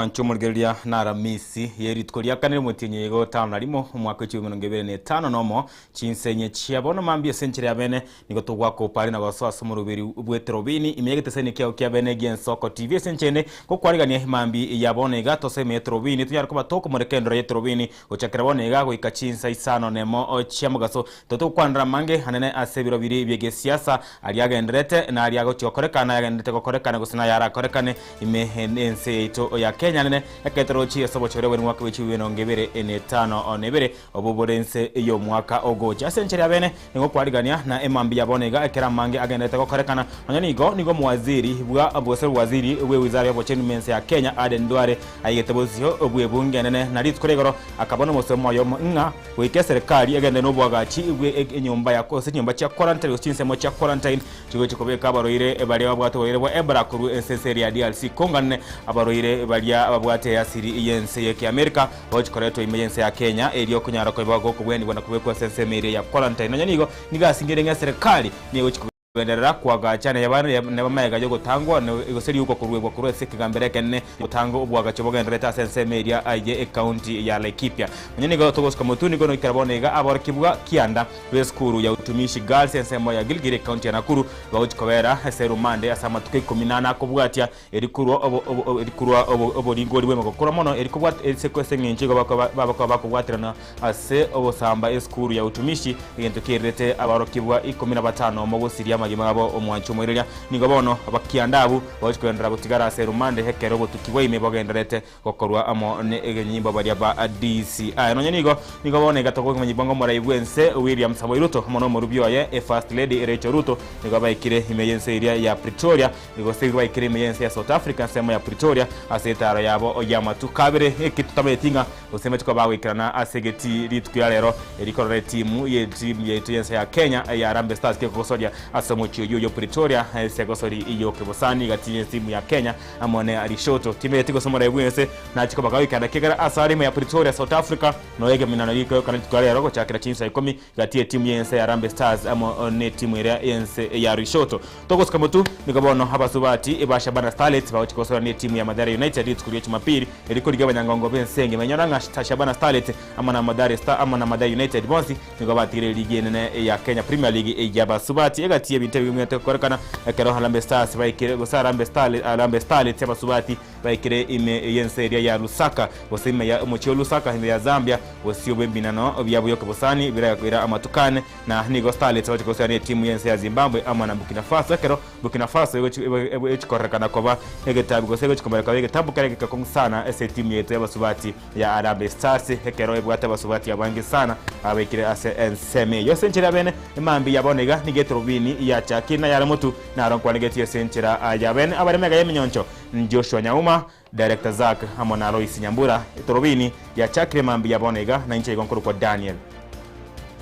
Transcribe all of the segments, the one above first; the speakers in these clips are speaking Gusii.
Mwanche omorigereria na Aramisi ye rituko ria kane ri'omotienyi igo tano na rimo, omwaka w'echilifu emerongo ebere na etano nomo, chinsenye chia bono mambia ase enchera ya bene, nigo togwaka opare na gosoa ase omoroberi bw'eterobini ime y'egetesani kiao kia bene gi'ensoko TV ase enchera ende gokwarigania mambia ya bono iga tosoe ime y'eterobini tonyare koba tokomoreka endora y'eterobini gochakera bono iga goika chinsa isano nemo chia mogaso. Totogokwanera amange anene ase ebiro biria bi'egesiasa aria agendererete na aria agochia gokoreka na ayagendererete gokorekana gose nayarakorekane Ime ense yaito ya Kenya nene eketerochi ase obochore bwe mwaka bwe chibibe emerongo ebere ene etano na ebere, obwo bore ense y'omwaka ogocha. Ase enchera ya bene nigo kwarigania na emambia ya bono iga ekero amange agenderete gokorekana. Nonya nigo nigo omowaziri bwa gose owaziri bwe wizara y'obochenu ime ense ya Kenya Aden Duale aigete bosio bw'ebunge enene na rituko ria igoro akaba nomosomo oyomo ng'a goika eserekari egende noboagachi bwe enyomba ya gose chinyomba chia quarantine gose chinsemo chia quarantine Chigochia kobeka abarwaire baria babwate oborwaire bwa Ebola korwa ense ense eria ya DRC Congo ne abarwaire baria babwate easiri y'ense y'Ekiamerika bagochia koretwa ime y'ense ya Kenya erio konyara koba gokobwenigwa na kobekwa ase ensemo eria ya quarantine. Nonya nigo nigo asingire ng'a eserekari nigo egochia kogenderera koagacha neba magega y'ogotangwa gose riuko koruegwa korwa ase ekegambero ekenene gotanga oboagachi bogendererete ase ensemo eria ye ekaunti ya Laikipia. Nonya nigo togosuka motwe nigo noikera bono iga aborokigwa kianda b'esukuru ya Utumishi Girls ensemo ya Gilgil ekaunti ya Nakuru bagochia kobera ase erumande ase amatuko ikomi nane akobwatia eri korwa eri korwa oboringori bw'emegokoro mono eri kobwat ase ase eng'encho igo bakoba bakoba bakobwaterana ase ogosamba esukuru ya Utumishi egento kererete abarokigwa ikomi na batano omo gosiria amagima abo omwancho omoireria nigo bono abakianda abwo bagochia kogenderera gotigara ase erumande ekero obotuki bwa ime bogendererete Gokorwa amo negenyimbo baria ba DCI. Nonya nigo nigo bono iga tokomanyigwa ng'a omorai bw'ense William Samoei Ruto amo nomorubi oye e First Lady Rachel Ruto nigo baikire ime y'ense eria ya Pretoria gose nigo baikire ime y'ense ya South Africa ensemo ya Pretoria ase etaaro yabo y'amatuko abere. Eki totamanyeti ng'a gose mbache koba bagoikerana ase egetii rituko ria rero erikorora etimu y'etimu yaito y'ense ya Kenya ya Harambee Stars kegosoria ase omochie oyio oyio Pretoria ase egosori y'okebosani gati y'etimu ya Kenya Amo ne Arishoto, timanyeti gose omorai bw'ense nachie koba gagoika ekiagera ase are ime ya Pretoria, South Africa, noyo egeminano gikoyokana rituko ria rero gochakera chinsa ikomi gati y'etimu y'ense ya Harambee Stars amo netimu eria y'ense ya Rishoto. Togosuka motu, nigo bono abasubati ba Shabana Starlets bagochia gosora netimu ya Mathare United rituko ria Jumapili eri korigia abanyangongo b'ense engima. Inyora ng'a Shabana Starlets amo na Mathare Star amo na Mathare United bonsi Nigo batigire eligi enene ya Kenya Premier League y'abasubati egati y'ebinto ebigwenerete gokorekana ekero Harambee Stars baikire gose Harambee Starlets Harambee Starlets y'abasubati baikire ime y'ense eria ya Lusaka gose ime ya omochie o Lusaka ime ya Zambia bosio bw'ebinano biabo bi'okobosani birakoira amatuko ane na nigo Starlets bagochia gosira n'etimu y'ense ya Zimbabwe amo na Burkina Faso ekero Burkina Faso egochi egochi kororekana koba egetabu gose egochi komereka koba egetabu kere egekong'u sana ase etimu yaito y'abasubati ya Harambee Stars ekero ebwate abasubati abange sana abaikire ase ensemo eyio. Ase enchera ya bene, emambia ya bono iga nigo eturubini yachakire na yare motu naro nkwanegetie ase enchera ya bene abare mega y'eminyoncho Joshua Nyauma, Director Zack amo na Lois Nyambura. Eturubini yachakire emambia ya bono iga na inche igo nkorokwa Daniel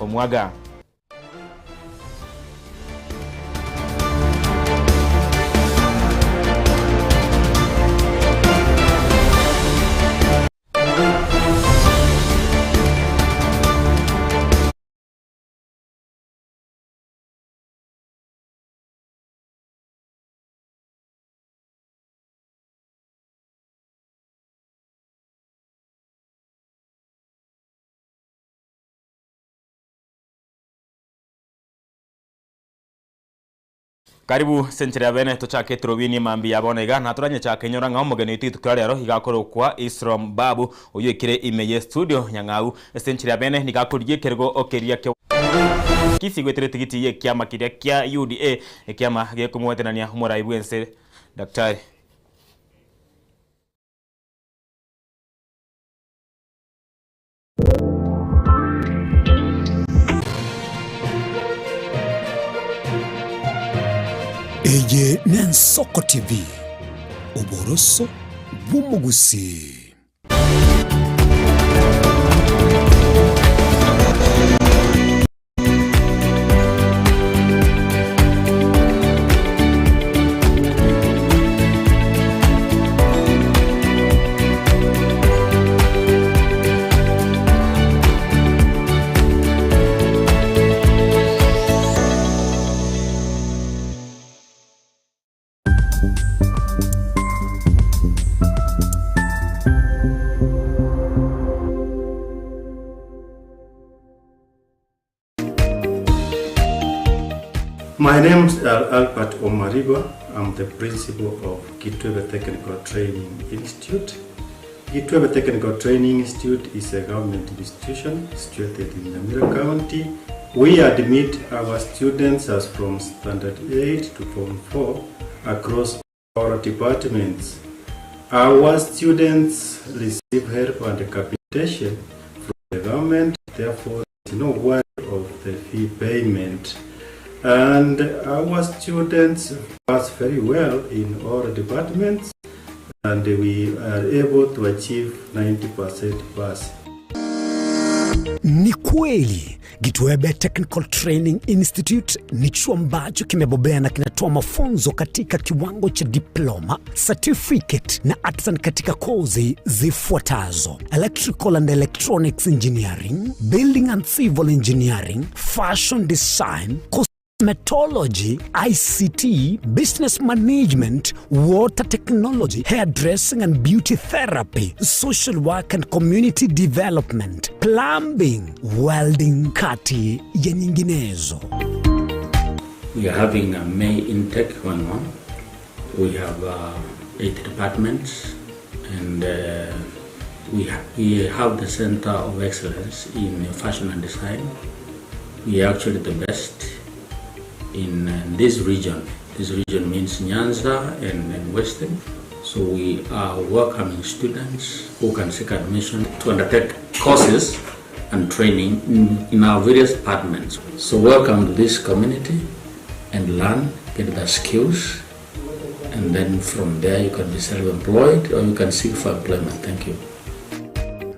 Omwaga. Karibu ase enchera ya bene tochake eturubini mambia ya bono iga na toranyechake inyora ng'a omogeni oito rituko ria rero iga akorokwa Isrom Babu oyio oikire ime ye studio Nyang'au ase enchera ya bene nigo akorigia ekerogo keria kia Kisii goetera etigiti y'ekiama keria kia UDA ekiama gekomwatanania omorai bwense Daktari. Eye n'Ensoko TV, oboroso bw'omogusii. My name is Albert Omariba, I'm the principal of Kitwebe Technical Training Institute. Kitwebe Technical Training Institute is a government institution situated in Nyamira County. We admit our students as from standard 8 to form 4 across our departments. Our students receive help and capitation from the government, therefore there is no worry of the fee payment. And our students pass very well in all departments and we are able to achieve 90% pass. Ni kweli Gitwebe Technical Training Institute ni chuo ambacho kimebobea na kinatoa mafunzo katika kiwango cha diploma, certificate na artisan katika kozi zifuatazo: Electrical and Electronics Engineering, Building and Civil Engineering, Fashion Design, Cosmetology, ICT, Business Management, Water Technology, Hairdressing and Beauty Therapy, Social Work and Community Development, Plumbing, Welding, kati ya nyinginezo. We are having a May intake going on. We have 8 departments and we have the Center of Excellence in Fashion and Design. We are actually the best in this region. This region means Nyanza and Western. So we are welcoming students who can seek admission to undertake courses and training in our various departments. So welcome to this community and learn, get the skills, and then from there you can be self-employed or you can seek for employment. Thank you.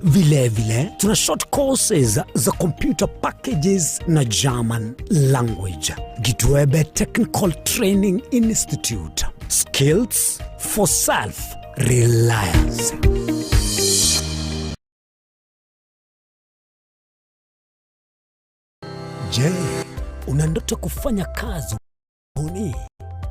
Vilevile tuna short courses za computer packages na German language. Gitwebe Technical Training Institute. Skills for self-reliance. Je, una ndoto kufanya kazi ughaibuni?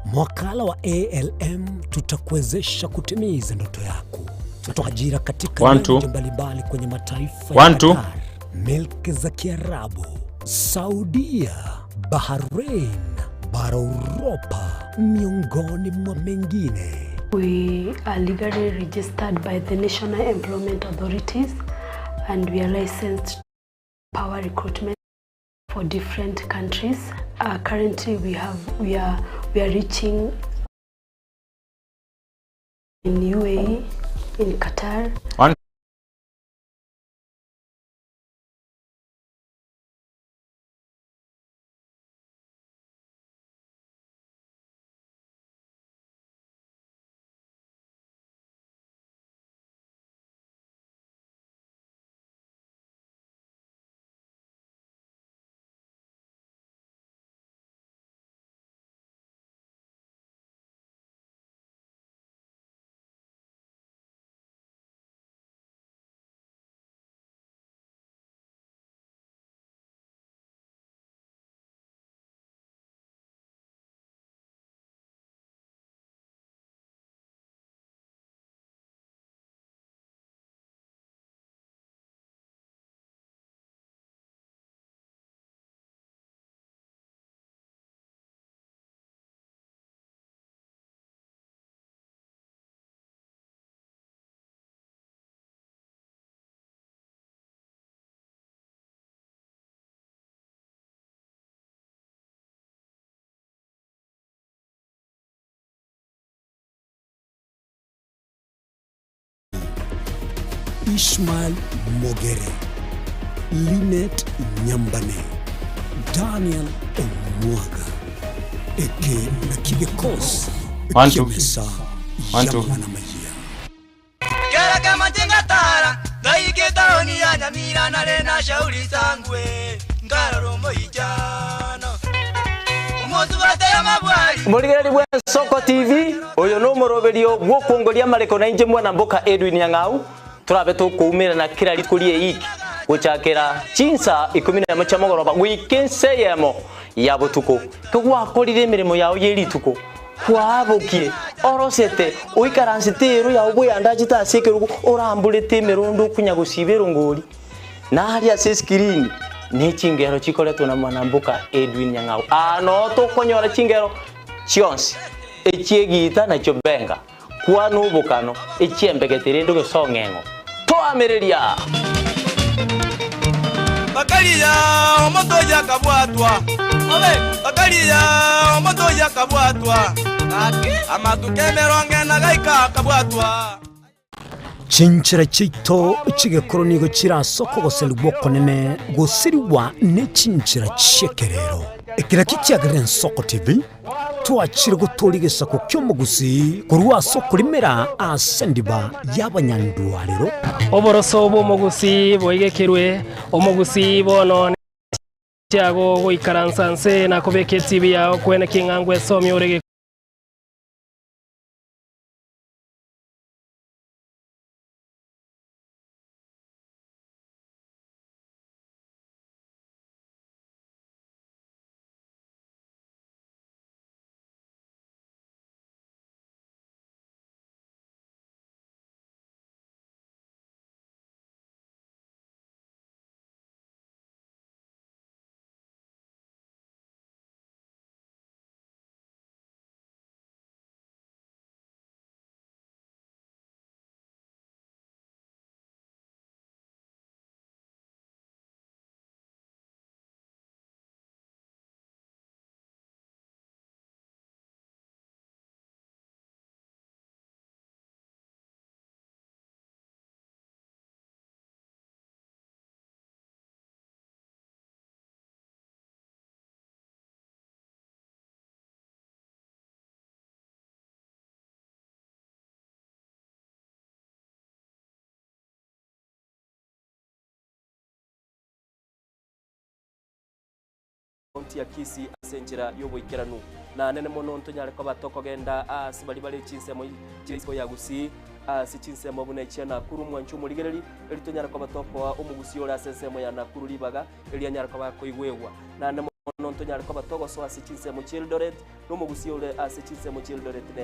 Mwakala wa ALM tutakuwezesha kutimiza ndoto yako. Tunatoa ajira katika One, two. nyanja mbalimbali kwenye mataifa ya One, two. Qatar, milki za Kiarabu, Saudia, Bahrain, bara Uropa, miongoni mwa mengine. We are legally registered by the National Employment Authorities and we are licensed power recruitment for different countries. Currently we are reaching in UAE, in Qatar. One. Ishmael Mogere, Linet Nyambane, Daniel Omwaga, eke na kigekos One, two. kiamesa One, two. ya mwanamajia. Kera kama chenga tara, daike taoni ya Nyamira na lena shauri sangwe, ngararo moijano. Umozu batera mabwari. Murigereri bwa Soko TV, uyu no muroberio gwokuongoria mareko na inje mwana mboka Edwin Nyang'au, turabe tukuumira na kila rikurie iki guchakira chinsa ikumi na ĩmwe cia mogoroba gwike nseyemo ya butuku kigwakorire imirimo yao ye rituko kwabukie orosete uikaransite iru yao bwiyandachite ase ekerugo oramburete emerondo okunya gosiba erongori naria ase screen Ne chingero chikoretwa na mwanamboka Edwin Nyang'au. Aa noo tokonyora chingero chionsi, echi'egiita na chiobenga, kwana obokano, echi'embegete rende ogesong'eng'o. Toamereria! Bakaria omonto oyio akabwatwa, bakaria omonto oyio akabwatwa, amatuko emerongo ena gaika akabwatwa. Chinchera chiaito chi'egekoro nigo chire ase okogoserigwa okonene gosirigwa ne chinchera chi'ekerero. Ekero ekio kiagerire Ensoko TV, twachire gotooria egesaku ki'omogusii korwa ase okorimera ase endiba y'abanyandwarero. Oboroso bw'omogusii boigekerwe, omogusii bono nechiago goikaransa nse na kobeka etibi yao kwene king'a ngwesomia ore County ya Kisii ase enchera y'oboikeranu. Na nene mono ntonyare koba tokogenda aase baria bare chinsemo chia isiko ya Gusii, ase chinsemo buna echia Nakuru mwanche omorigereri, erio tonyare koba tokoa omogusii ore ase ensemo ya Nakuru ribaga, erio anyare koba akoigwegwa. Naende mono ntonyare koba togosoa ase chinsemo chia Eldoret, na omogusii ore ase chinsemo chia Eldoret nere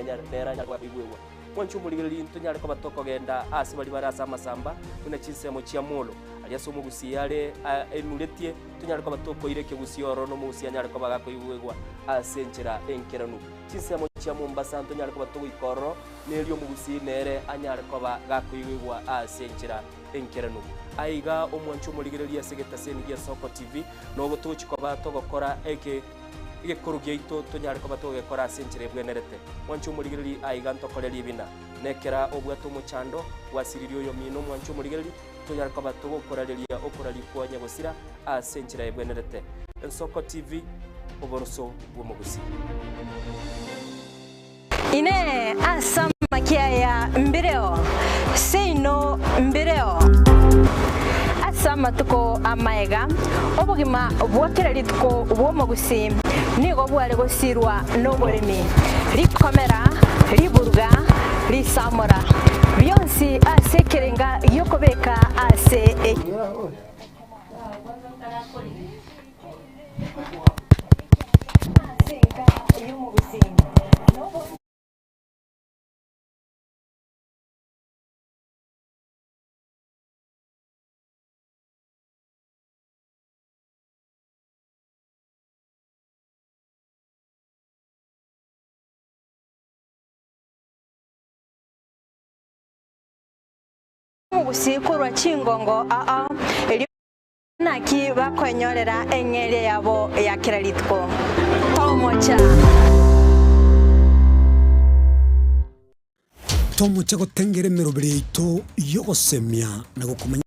anyare koba akoigwegwa. Mwanche omorigereri ntonyare koba tokogenda aase baria bare ase amasamba, buna chinsemo chia Molo, aria ase omogusii are enuretie, Tonyare koba tokoira ekegusii ororo na omogusii anyare koba gakoigwegwa ase enchera enkeranu. Chinsemo chia Mombasa ntonyare koba togoika ororo, na erio omogusii nere anyare koba gakoigwegwa ase enchera enkeranu. Aiga omwanche omorigereria ase egetaseni gia Soko TV, nobo togochi koba togokora eke egekoro giaito tonyare koba togegekora ase enchera ebwenerete. Mwanche omorigereria aiga ntokore ribina. Nekera obwate omochando, gwasiririe oyomino omwanche omorigereria, Tonyare koba togokorareria okoraria kwa nyagosira ase enchera ebwenerete. Ensoko TV, oboroso bw'omogusii. Inee! Ase amakia aya mbireo? Seino mbireo. Ase amatuko amaega, obogima bwa kera rituko bw'omogusii nigo bware gosirwa noboremi, rikomera, riburuga, risamora, bionsi ase ekerenga gi'okobeka ase Ase enka y'omogusii. Omogusii korwa chingongo aa, erio naki bakoenyorera eng'eria yabo ya kera rituko. Tomocha. Tomocha gotengera emeroberi yaito y'ogosemia na gokomanya.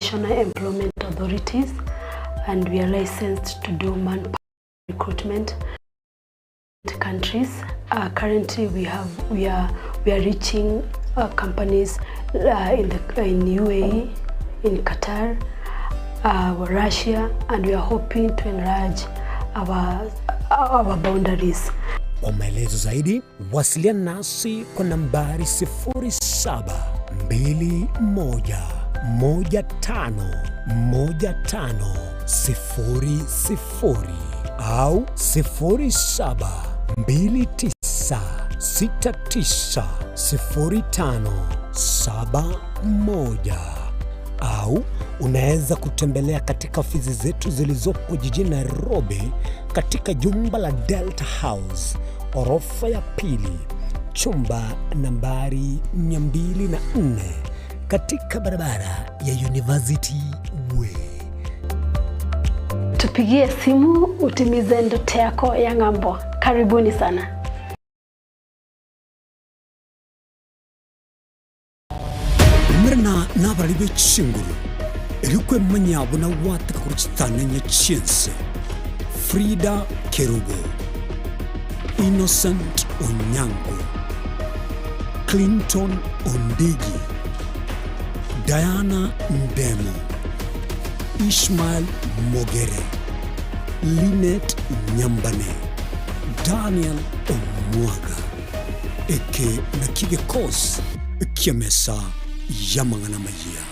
National Employment Authorities and we are licensed to do manpower recruitment countries. Uh, currently we have we are we are reaching uh, companies uh, in the in UAE, in Qatar, uh, Russia, and we are hoping to enlarge our our boundaries. Kwa maelezo zaidi wasiliana nasi kwa nambari 0721151500 au 0729690571 au unaweza kutembelea katika ofisi zetu zilizopo jijini Nairobi katika jumba la Delta House orofa ya pili chumba nambari 204 katika barabara ya University Way. Tupigie simu utimize ndoto yako ya ng'ambo. Karibuni sana. Umerana n'abarari b'ekinguru erikwemanya buna wateka kuri kitanenya ky'ensi Frida Kerubo, Innocent Onyango, Clinton Ondigi, Diana Ndemo, Ishmael Mogere, Linet Nyambane, Daniel Omwaga, eke na kigekos kiamesa yamang'ana maya.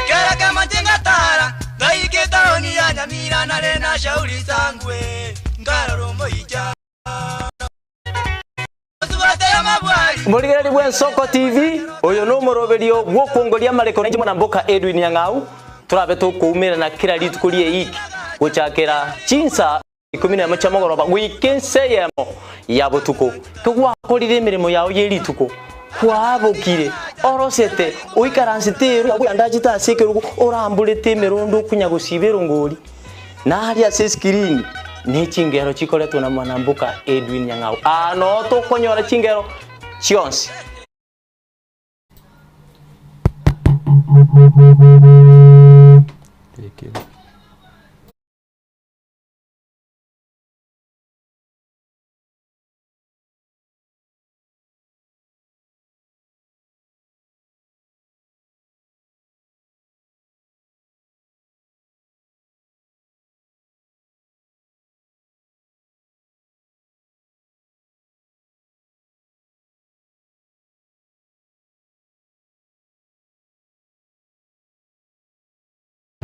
Kera kama chenga tara Ngaike taoni ya Nyamira nare na shauri sangwe Ngararo moija Subate ya mabwari Murigereri bwa Ensoko TV uyu no muroberio gwokuongoria mariko na mwana mboka Edwin Nyang'au turabe tukuumirana kila rituko rie iki guchakira chinsa 11 cia mogoroba gwike nseyemo ya butuku kigwakorire emirimo yao ye rituko kwabukire orosete uikaransite eru ndachite ase ekerugo oramburete emirondo okunya gosiba erongori naria ase eskirini ne chingero chikoretwo na mwanambuka Edwin Nyang'au ano tokonyora chingero chionsi.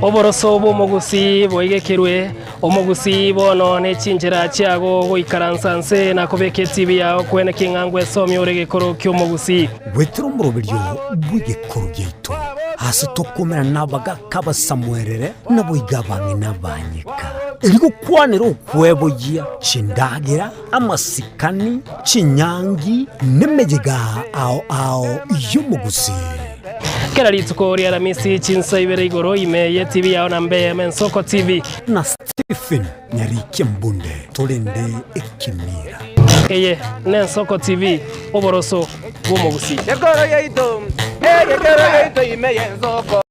Oboroso bw'omogusi boigekirwe omogusi bono ne chinchera chiago goikaransa nse na kobeka etibi yao kwene king'angwa esomi ore gekoro kia omogusi. Gwetera omoroberio bw'egekoro giaito ase tokomera n'abagaka basamwerere naboiga abang'ina banyeka erigokwanera okweboyia chindagira amasikani chinyangi n'emeyega ao ao y'omogusi. Kera rituko ria Aramisi chinsa ibere igoro ime ye TV yao na mbm Ensoko TV na Stephen Nyarikia Mbunde torende ekimira. Eye ne Ensoko TV oboroso bw'omogusi. Ekoro yaito, ekoro yaito ime yensoko.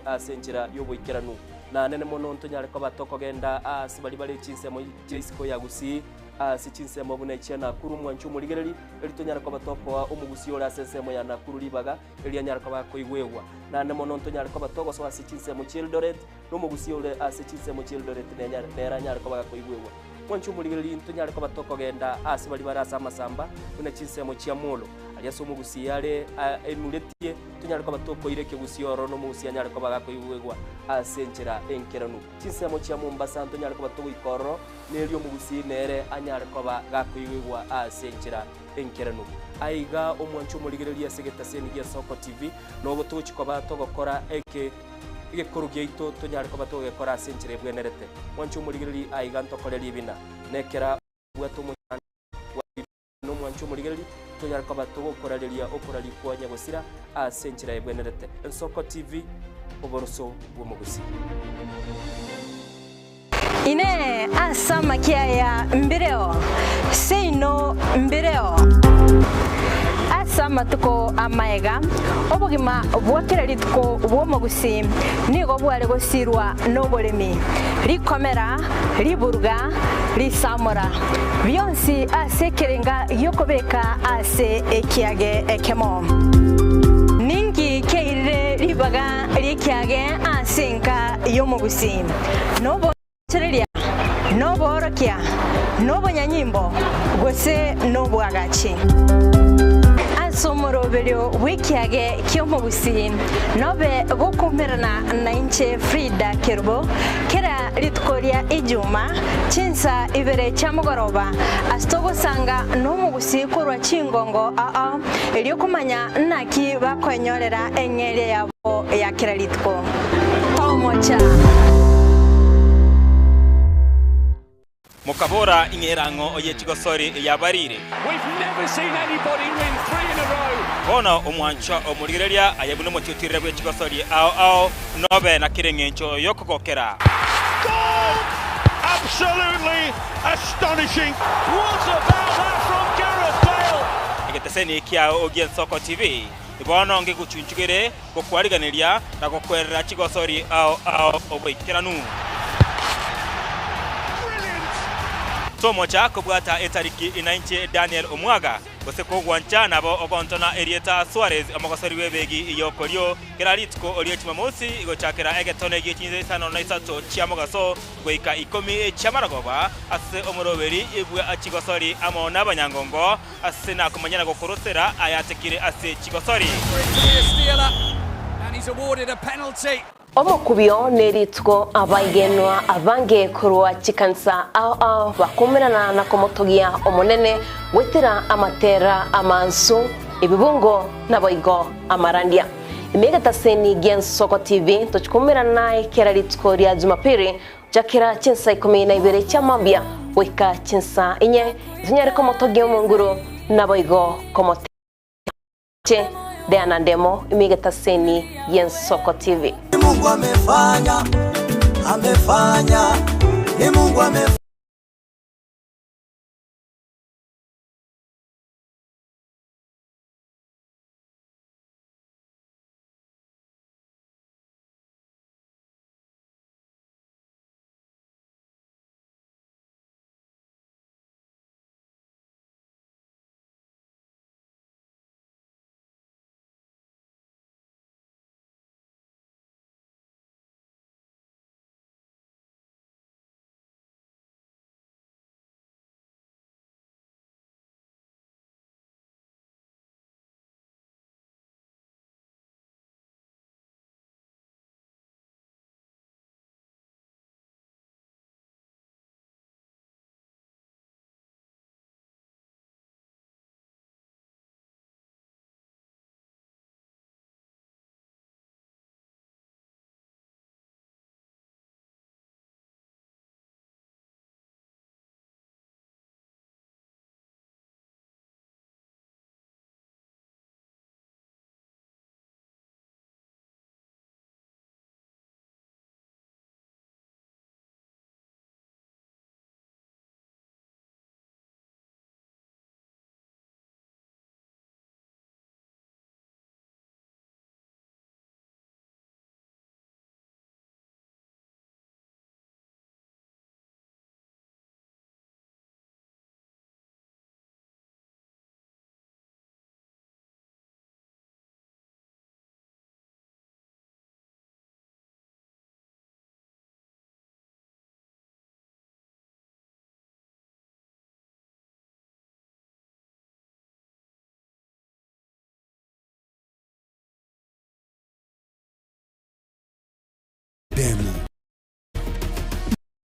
Ase enchera y'oboikeranu na nene mono ntonyare koba tokogenda ase bari bare chinsemo chia ya Gusii ase chinsemo buna chia Nakuru mwancho omorigereri eri tonyare koba tokoa omogusi ore ase ensemo ya Nakuru ribaga eri anyare koba koigwegwa nane mono ntonyare koba togosoa ase chinsemo chia Eldoret na omogusi ore ase chinsemo chia Eldoret nere anyare koba gakoigwegwa mwancho omorigereri ntonyare koba tokogenda ase bari bare ase amasamba buna chinsemo chia Molo. Aria ase omogusii are enuretie, tonyare koba tokoira ekegusii ororo na omogusii anyare koba gakoigwegwa ase enchera enkeranu. Chinsemo chia Mombasa ntonyare koba togoika ororo, na erio omogusii nere anyare koba gakoigwegwa ase enchera enkeranu. Aiga omwanche omorigereria ase egetaseni gia Soko TV, nobo togochia koba togokora eke egekoro giaito tonyare koba togegekora ase enchera ebwenerete. Mwanche omorigereria aiga ntokore ribina, na ekera obwate omochando bwa ribina omwanche omorigereria, tonyare koba togokorareria okoraria kwa nyagosira ase enchera ebwenerete. Ensoko TV, oboroso bw'omogusii. Inee! Ase amakia aya mbireo? Seino mbireo. Ase amatuko amaega, obogima bwa kera rituko bw'omogusii nigo bware gosirwa noboremi, rikomera, riburuga, risamora, bionsi ase ekerenga gi'okobeka ase ekiage ekemo. Ninki kiairire ribaga ri'ekiage ase enka y'omogusii? Nobonchereria, noboorokia, nobonyanyimbo, gose nobwagachi. Ase omoroberio bw'ekiage ki'omogusii nobe gokoumerana nainche Frida Kerubo kera rituko ria Ijuma chinsa ibere chia mogoroba ase togosanga nomogusii korwa chingongo ao erio komanya naki bakoenyorera eng'eria yabo ya kera rituko. Tomocha. Mokabora, Ing'e erang'o ye chigosori yabarire. Bono omwanchwa omorigereria aye buna omotiotirere bwe chigosori ao ao, nobe na kera eng'encho y'okogokera. Absolutely astonishing. What about that from Gareth Bale? Egeteseni kiao gi'Ensoko TV bono ngegochunchugere gokwariganeria na gokwerera chigosori ao ao oboikeranu. Tomocha kobwata etariki inainche Daniel Omwaga, gose kogwancha nabo ogontona erieta Suarez omogosori bw'ebegi y'okorio kera rituko rie Jumamosi gochakera egetone gie chinsa isano na isato chia mogaso goika ikomi chi'amarogoba ase omoroberi bwa chigosori amo n'abanyangongo ase nakomanya na gokorosera ayatekire ase chigosori. And he's awarded a penalty. Omokubio nerituko abaigenwa abange korwa chikanisa ao ao bakomerana na komotogia Omonene goetera amatera amansu, ebibungo naboigo amarandia. Ime egetaseni gi'Ensoko TV tochikomerana naye kera rituko ria Jumapili gochakera chinsa ikomi na ibere chia mambia goika chinsa inye, tonyare komotogia Omonguru naboigo komotebia Inche Diana Ndemo ime egetaseni gi'Ensoko TV. Mungu amefanya, amefanya, ni Mungu amefanya.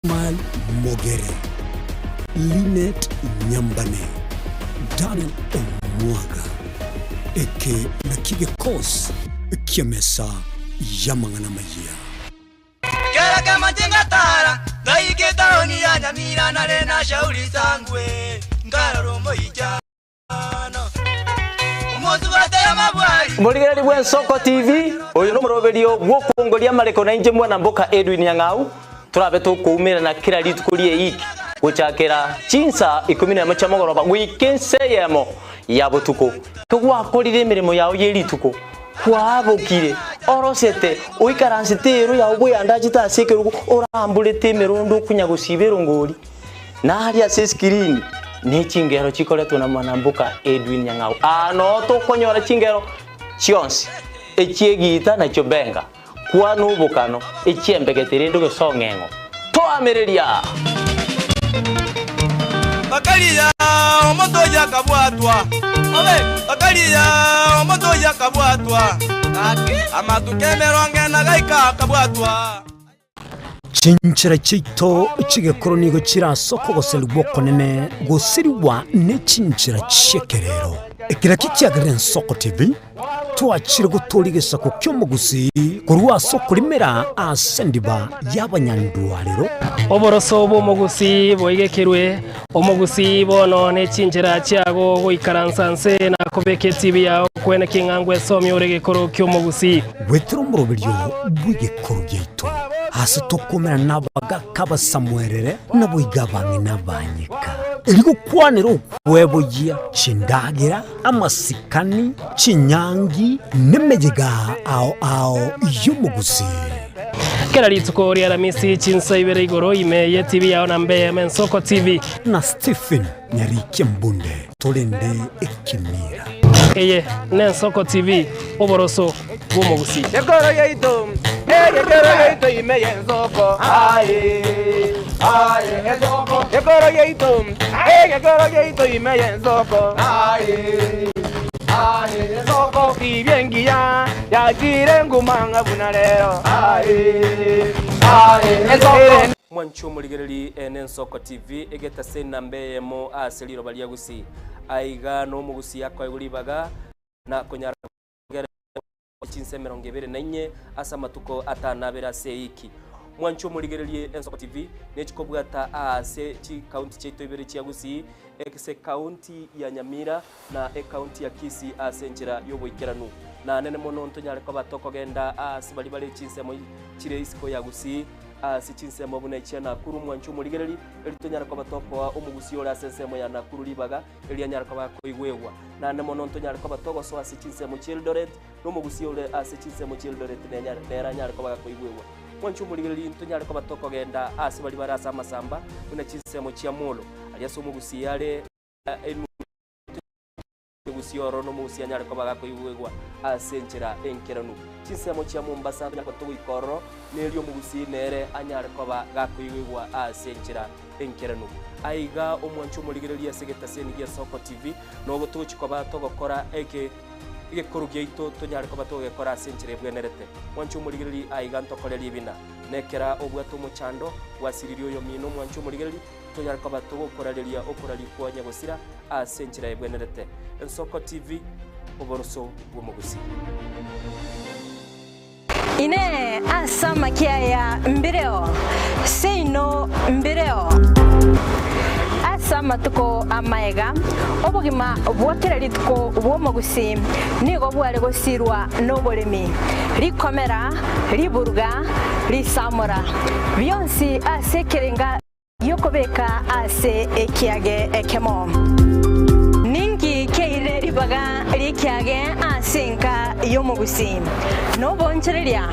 Ishmael Mogere, Linet Nyambane, Daniel Omwaga. Eke nakio gekosi ki'emesa y'amang'ana amayia. Kera kemache ngatara, ngaika etaoni ya Nyamira nare na shauri sangwe, nkarora omoichano. Morigereri bw'Ensoko TV, oyo nomoroberio bw'okwongoria amareko na inche mwana mboka Edwin Nyang'au, torabe tokoumerana kera rituko ri'eiki gochakera chinsa ikomi nemo chia mogoroba goika ensa eyemo ya botuko. Kegwakorire emeremo yao ye rituko, kwaabokire, orosete, oikaransete ero yao bweyandachete ase ekerogo, oramborete emerondo okonya gosiba erongori. Na aria ase eskirini ne chingero chikoretwe na mwanamboka Edwin Nyang'au. Aa noo tokonyora chingero chionsi, echi'egiita na chiobenga, kwana obokano, echi'embegete rende ogesong'eng'o. Toamereria! Bakaria omonto oyio akabwatwa, bakaria omonto oyio akabwatwa, amatuko emerongo ena gaika akabwatwa. Chinchera chiaito chi'egekoro nigo chire ase okogoserigwa okonene gosirigwa ne chinchera chi'ekerero. Ekero ekio kiagerire Ensoko TV, twachire gotooria egesaku ki'omogusii korwa ase okorimera ase endiba y'abanyandwarero. Oboroso bw'omogusii boigekerwe, omogusii bono ne chinchera chiago goikaransa nse na kobeka etibi yao kwene king'ango esomie ore egekoro ki'omogusii. Goetera omoroberio bw'egekoro giaito, aase tokomerana nabagaaka abasamuerere, naboigo abang'ina abanyeka, erio gokwanera okweboyia chindagera, amasikani, chinyangi, nemeyega ao ao y'omogusii. Kera rituko ri'Aramisi chinsa ibere igoro ime y'etibi yao na mbe Ensoko TV. Na Stephen Nyarikia Mbunde torende ekemira. Eye n'Ensoko TV, oboroso bw'omogusii. Ekoro yaito, egekero yaito ime y'ensoko, aye, aye, ensoko. Ekoro yaito, egekero yaito ime y'ensoko, aye, aye, ensoko. Tibia engiya yachire nguma ng'a buna rero, aye, aye, ensoko. Mwanche omorigererie n'Ensoko TV, egetase enamba eyemo ase riroba ria Gusii. Aiga nomogusii akoegwa ribaga na konyara kogera chinsa 24 ase amatuko atanabere ase eiki. Mwanche omorigererie Ensoko TV nechikobwata aase chikaunti chiaito ibere chia Gusii, ase ekaunti ya Nyamira na ekaunti ya Kisii ase enchera y'oboikeranu. Na nene mono ntonyare koba tokogenda aase baria bare chinsemo chire isiko ya Gusii ase chinsemo buna echia Nakuru mwanche omorigereri, erio tonyare koba tokoa omogusii ore ase ensemo ya Nakuru ribaga, erio anyare koba akoigwegwa. Naende mono ntonyare koba togosoa ase chinsemo chi'Eldoret, na omogusii ore ase chinsemo chi'Eldoret nenyare nere anyare koba gakoigwegwa. Mwanche omorigereri, ntonyare koba tokogenda ase baria bare ase amasamba, buna chinsemo chia Molo, aria ase omogusii are enu. Omogusia oro nomogusia anyare koba gakoigwegwa ase enchera enkeranu. Chinsemo chia Mombasa ntonyare koba togoika ororo, nerio omogusi nere anyare koba gakoigwegwa ase enchera enkeranu. Aiga omwanche omorigereria ase egetaseni gia Soko TV, nobo togochi koba togokora eke egekoro giaito tonyare koba togegekora ase enchera ebwenerete. Mwanche omorigereria aiga ntokore ribina. Nekera obwate omochando, gwasiririe oyomino omwanche omorigereria, Tonyare koba togokorareria okoraria kwa nyagosira ase enchera ebwenerete. Ensoko TV, oboroso bw'omogusii. Inee! Ase amakia aya mbireo? Seino mbireo. Ase amatuko amaega, obogima bwa kera rituko bw'omogusii nigo bware gosirwa noboremi, rikomera, riburuga, risamora, bionsi ase ekerenga gi'okobeka ase ekiage ekemo. Ninki keire ribaga ri'ekiage ase enka y'omogusii? Noboonchoreria,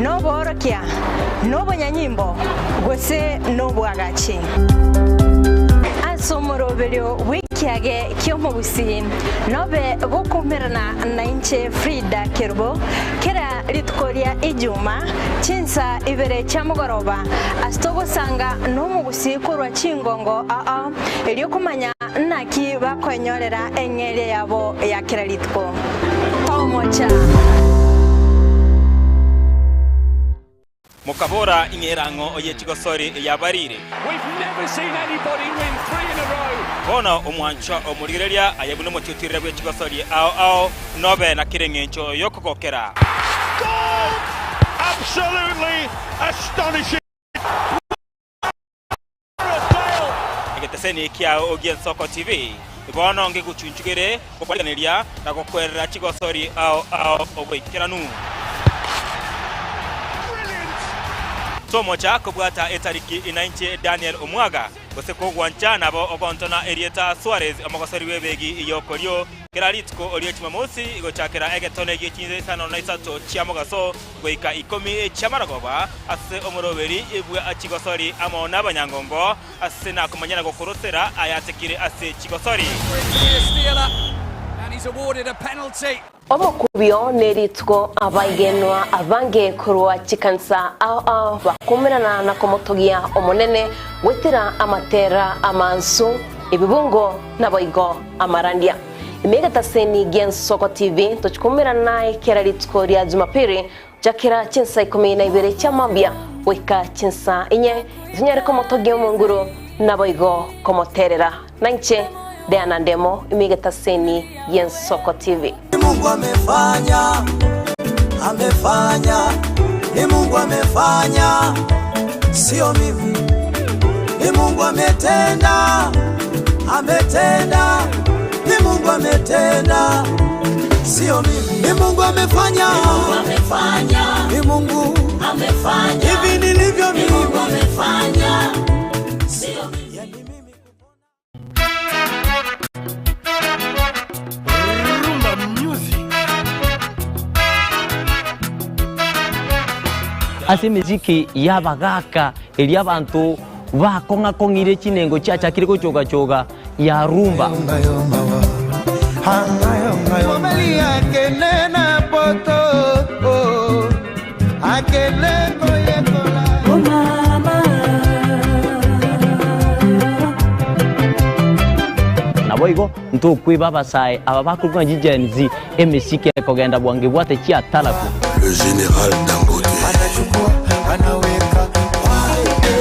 noboorokia, nobonyanyimbo, gose nobwagachi? Ase omoroberio bw'ekiage ki'omogusii nobe gokoumerana nainche Frida Kerubo kera Rituko ria Ijuma, chinsa ibere chia mogoroba, ase togosanga nomogusii korwa chingongo ao, erio komanya naki bakoenyorera eng'eria yabo ya kera rituko. Tomocha! Mokabora, Ing'e erang'o ye chigosori yabarire. Bono omwanchwa omorigereria aye buna omotiotirera bwe chigosori ao ao, nobe na kera engencho y'okogokera. Egeteseni kiao gi'Ensoko TV bono ngegochunchugere gokwariganeria na gokwerera chigosori ao ao oboikeranu. Tomocha kobwata etariki inainche Daniel Omwaga, gose kogwancha nabo ogontona erieta Suarez omogosori bw'ebegi y'okorio kera rituko rie Jumamosi gochakera egetone gie chinsa isano na isato chia mogaso goika ikomi chi'amarogoba ase omoroberi bwa chigosori amo nabanyangongo ase nakomanya na gokorosera ayatekire ase chigosori. Omokubio nerituko abaigenwa abange korwa chikanisa ao ao bakomerana na komotogia Omonene goetera amatera amansu, ebibungo naboigo amarandia. Ime egetaseni gi'Ensoko TV tochikomerana naye kera rituko ria Jumapili gochakera chinsa ikomi na ibere chia mambia goika chinsa inye, tonyare komotogia Omonguru naboigo komoterera. Nainche Diana Ndemo ime egetaseni gi'Ensoko TV. Ni Mungu amefanya, amefanya, ni Mungu amefanya, sio mimi. Ni Mungu ametenda, ametenda, ni Mungu ametenda, sio mimi. Ni Mungu amefanya, ni Mungu amefanya, ni Mungu amefanya, hivi nilivyo mimi, ni Mungu amefanya, sio mimi. Rumba music. Ase emesiki y'abagaaka eria abanto bakong'a-kong'ire chinengo chiachakire gochoga-choga ya rumba. Naboigo ntokweba abasae aba bakorokwa ng'a Gen Z, emesiki ekogenda bwango ebwate chiataraku. Le general Dangote. Anaweka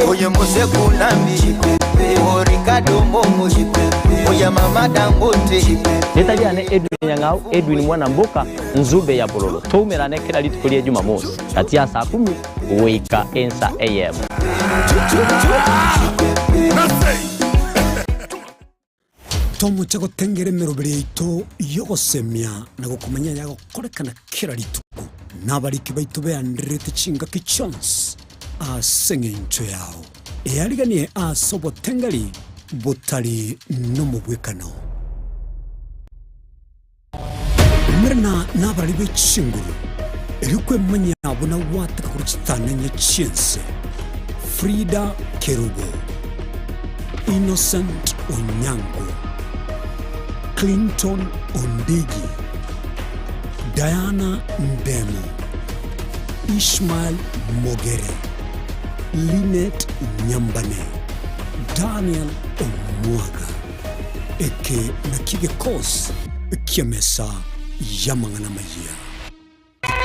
oye mose kunambi Ricardo Momo oya mama Dangote. Ritari riane Edwin Nyang'au, Edwin Mwanamboka, Nzube ya Bololo. Toumerane kera rituko ria Jumamosi gati ya saa kumi goika ensa eyemo. Tomoche gotengera emeroberi yaito y'ogosemia na gokomanya ayagokorekana kera rituko, na abariki baito beandererete chingaki chionsi ase engencho yao. Eariganie ase obotengeri botari nomobwekano. Umerana nabarari be chinguru, erio kwemanyia buna gwateka korwa chitanenye chi'ense. Frida Kerubo, Innocent Onyango, Clinton Ondigi, Diana Ndemo, Ishmael Mogere, Linet Nyambane, Daniel Omwaga. Eke nakio gekosi ki'emesa y'amang'ana amayia.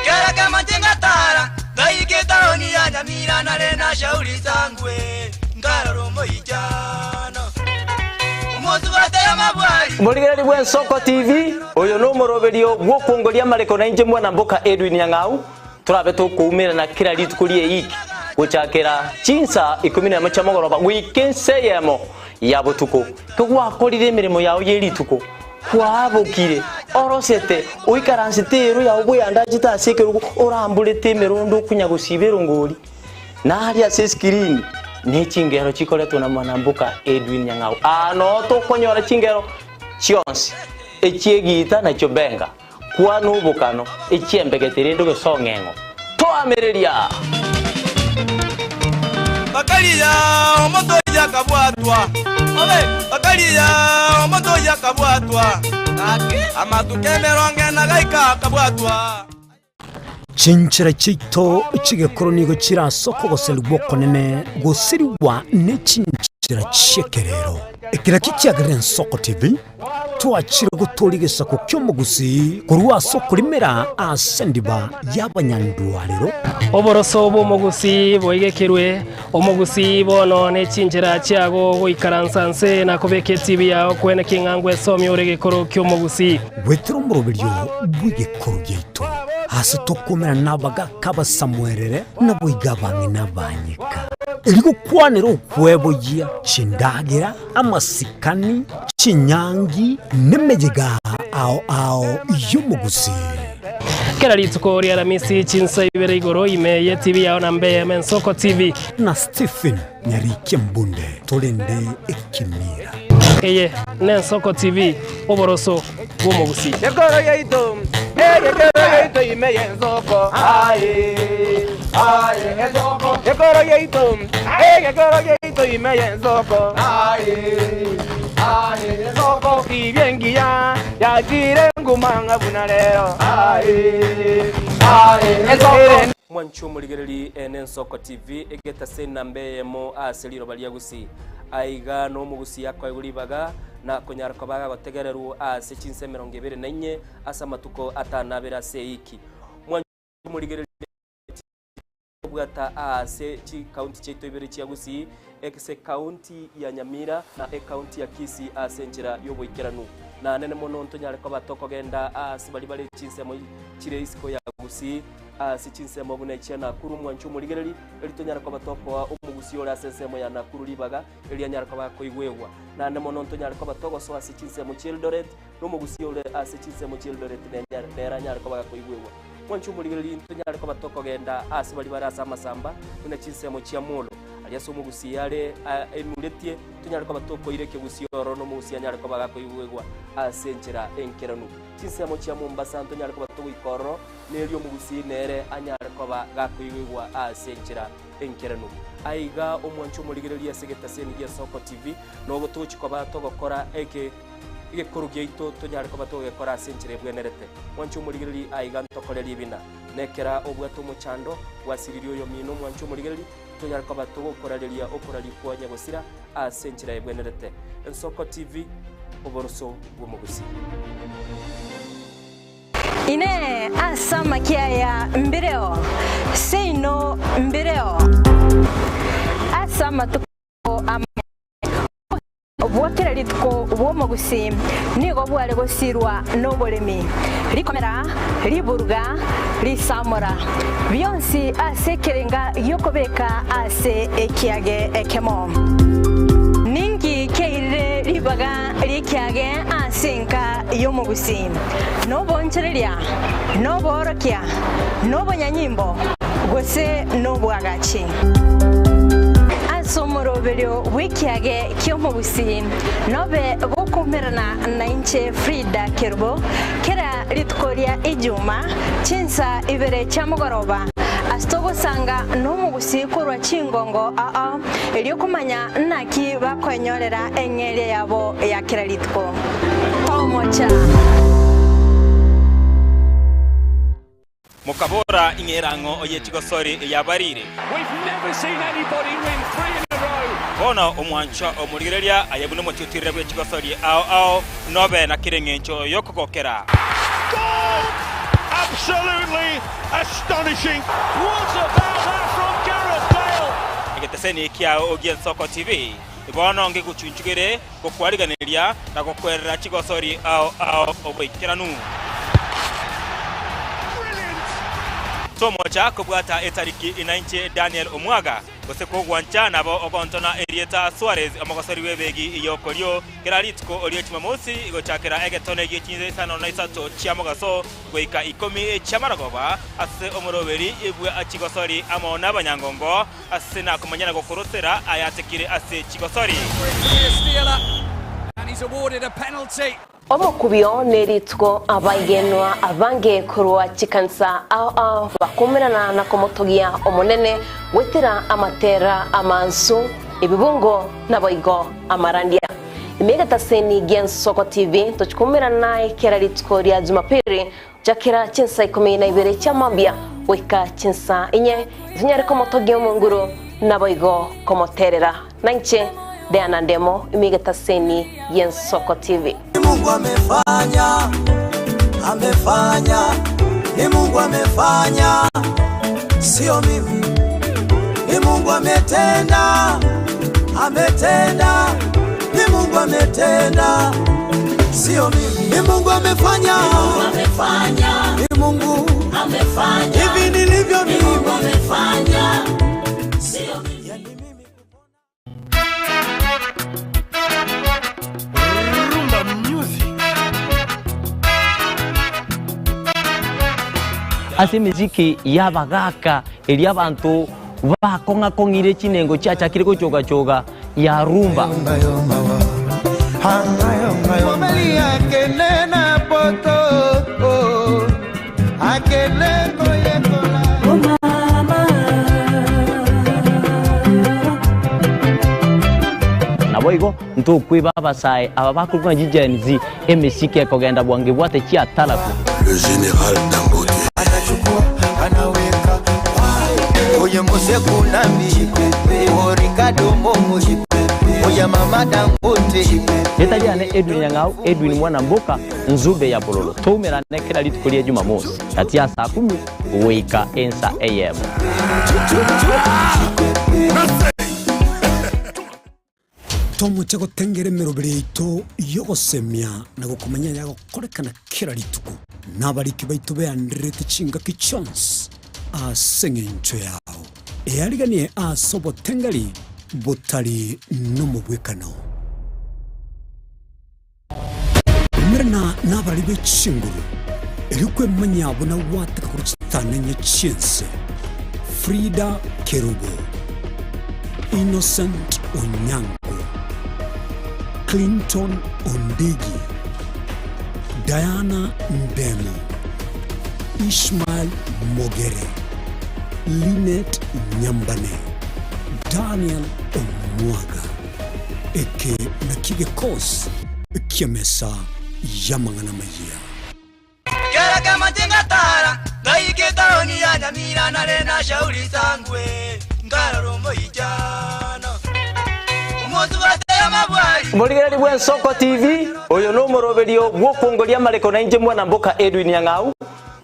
Kera kemache ngatara, ngaika etaoni ya Nyamira nare na shauri sangwe, nkarora omoichano. Omosubate y'amabwari. Morigereria bw'Ensoko TV, oyo nomoroberio bw'okwongoria amareko nainche Mwanamboka Edwin Nyang'au, Torabe tokoumerana kera rituko ri'eiki, gochakera chinsa ikomi nemo chia mogoroba goika ensa eyemo ya botuko. Kegwakorire emeremo yao ye rituko, kwabokire, orosete, oikaransete eero yao bweyandachete ase ekerogo, oramborete emerondo okonya gosiba erongori, na aria ase esikirini ne chingero chikoretwa na Mwanamboka Edwin Nyang'au. Aa noo tokonyora chingero chionsi, echi'egiita na chiobenga. Kwana obokano, echiembegete rende ogesong'eng'o. Toamereria! Bakaria omonto oyio akabwatwa, bakaria omonto oyio akabwatwa, amatuko emerongo ena gaika akabwatwa. Chinchera chiaito chi'egekoro nigo chire ase okogoserigwa okonene gosirigwa ne chinchera chi'ekerero. Eke nakio kiagerire Ensoko TV. Twachire gotoria egesaku ki'omogusii korwa ase okorimera ase endiba y'abanyandwarero. Oboroso bw'omogusii boigekerwe, omogusii bono ne chinchera chiago goikaransa nse na kobeka etibi yao kwene king'a ngwesomia ore egekoro ki'omogusii. Goetera omoroberio bw'egekoro giaito, aase tokomerana nabagaaka abasamuerere, naboigo abang'ina abanyeka, erio gokwanera okweboyia chindagera, amasikani, chinyangi, nemeyega ao ao y'omogusii. Kera rituko ria Aramisi chinsa ibere igoro ime ye TV yao na mbe eyemo Ensoko TV. Na Stephen Nyarikia Mbunde torende ekemira. Eye n'Ensoko TV, oboroso bw'omogusii. Ekoro yaito, egekero yaito ime y'ensoko, aye, aye, ensoko. Ekoro yaito, egekero yaito ime y'ensoko, aye, aye, ensoko. Tibia engiya yachire nguma ng'a buna rero, aye, aye, ensoko. Mwanche omorigereria ene Ensoko TV, egetase enamba eyemo ase riroba ria Gusii. Aiga nomogusii akoegwa ribaga na konyara koba agagotegererwa ase chinsa 24 ase amatuko atan'abere ase eiki. Mwanche omorigereria kobwata ase chikaunti chiaito ibere chia Gusii, ase ekaunti ya Nyamira na ekaunti ya Kisii ase enchera y'oboikeranu. Na nene mono ntonyare koba tokogenda ase baria bare chinsemo chire isiko ya Gusii, ase chinsemo buna echia Nakuru mwanche omorigereri, erio tonyare koba tokoa omogusii ore ase ensemo ya Nakuru ribaga, erio anyare koba akoigwegwa. Naende mono ntonyare koba togosoa ase chinsemo chi'Eldoret, na omogusii ore ase chinsemo chi'Eldoret nere anyare koba gakoigwegwa. Mwanche omorigereria ntonyare koba tokogenda ase baria bare ase amasamba, buna chinsemo chia Molo, aria ase omogusii are aimuretie, tonyare koba tokoira ekegusii ororo na omogusii anyare koba gakoigwegwa ase enchera enkeranu. Chinsemo chia Mombasa ntonyare koba togoika ororo, na erio omogusii nere anyare koba gakoigwegwa ase enchera enkeranu. Aiga omwanche omorigereria ase egetaseni gia Soko TV, nogo togochia koba togokora eke egekoro giaito tonyare koba togegekora ase enchera ebwenerete. Mwanche omorigereria aiga ntokore ribina. Nekera obwate omochando, gwasiririe oyomino omwanche omorigereria, tonyare koba togokorareria okoraria kwa nyagosira ase enchera ebwenerete. Ensoko TV, oboroso bw'omogusii. Inee! Ase amakia aya mbireo? Seino mbireo. Ase amatuko amaya obogima bwa kera rituko bw'omogusii nigo bware gosirwa noboremi, rikomera, riburuga, risamora, bionsi ase ekerenga gi'okobeka ase ekiage ekemo. Ninki kiairire ribaga ri'ekiage ase enka y'omogusii? Noboonchoreria, noboorokia, nobonyanyimbo, gose nobwagachi. Ase omoroberio bw'ekiage ki'omogusii nobe gokoumerana nainche Frida Kerubo kera rituko ria Ijuma chinsa ibere chia mogoroba ase togosanga nomogusii korwa chingongo ao erio komanya naki bakoenyorera eng'eria yabo ya kera rituko. Omocha. Mokabora, Ing'e erang'o ye chigosori yabarire. Bono omwanchwa omorigereria aye buna omotiutirire bwe chigosori ao ao, nobe na kera engencho y'okogokera. Egeteseni kiao gi'Ensoko TV bono ngegochunchugere gokwariganeria na gokwerera chigosori ao ao oboikeranu. Tomocha kobwata etariki inainche Daniel Omwaga, gose kogwancha nabo ogontona erieta Suarez omogosori bw'ebegi y'okorio kera rituko rie Chumamosi gochakera egetone gie chinsa isano na isato chia mogaso goika ikomi chi'amarogoba ase omoroberi bwa chigosori amo nabanyangongo Ase nakomanya na gokorosera ayatekire ase chigosori. Omokubio nerituko abaigenwa abange korwa chikanisa ao ao bakumerana na komotogia Omonene goetera amatera amansu, ebibungo naboigo amarandia. Ime egetaseni gi'Ensoko TV tochikumerana naye kera rituko ria Jumapili Chakera chinsa ikomi na ibere chia mambia goika chinsa inye, tonyare komotogia Omonguru, naboigo komoterera. Nainche Diana Ndemo, ime egetaseni gi'Ensoko TV. Mungu amefanya, amefanya, ni Mungu amefanya, sio mimi. Ni Mungu ametenda, ametenda, ni Mungu ametenda, sio mimi. Ni Mungu amefanya, ni Mungu amefanya, hivi nilivyo mimi, Mungu amefanya, sio mimi. Rumba music. Ase emesiki y'abagaaka eria abanto bakong'akong'ire chinengo chiachakire gochogachoga ya rumba. Mobali akende na poto oh, akende koyekola. Naboigo ntokweba abasae aba bakorokwa ng'a chiGen Z emesiki ekogenda bwango ebwate chiataraku. Le général Dangote. Anaweka oye mose kunambi orikado momo oya mama Dangote. Rieta riane Edwin Nyang'au, Edwin Mwana Mboka, Nzube ya Bololo. Toumerane kera rituko ria Jumamosi gati ya saa kumi goika ensa eyemo. Tomoche gotengera emeroberi yaito y'ogosemia na gokomanya ayagokorekana kera rituko, na abariki baito beandererete chingaki chionsi ase engencho yao. Eariganie ase obotengeri botari nomobwekano. Umerana nabarari be chinguru, erio kwemanyia buna gwateka korwa chitanenye chi'ense. Frida Kerubo, Innocent Onyango, Clinton Ondigi, Diana Ndemo, Ishmael Mogere, Linet Nyambane, Daniel Omwaga. Eke nakio gekosi ki'emesa y'amang'ana amayia. Kera kamache ngatara ngaika etaoni ya Nyamira nare na shauri sangwe nkarora omoichano omosubate amabwari. Omorigereria bw'Ensoko TV, oyo nomoroberio bw'okongoria amareko nainche mwana mboka Edwin Nyang'au,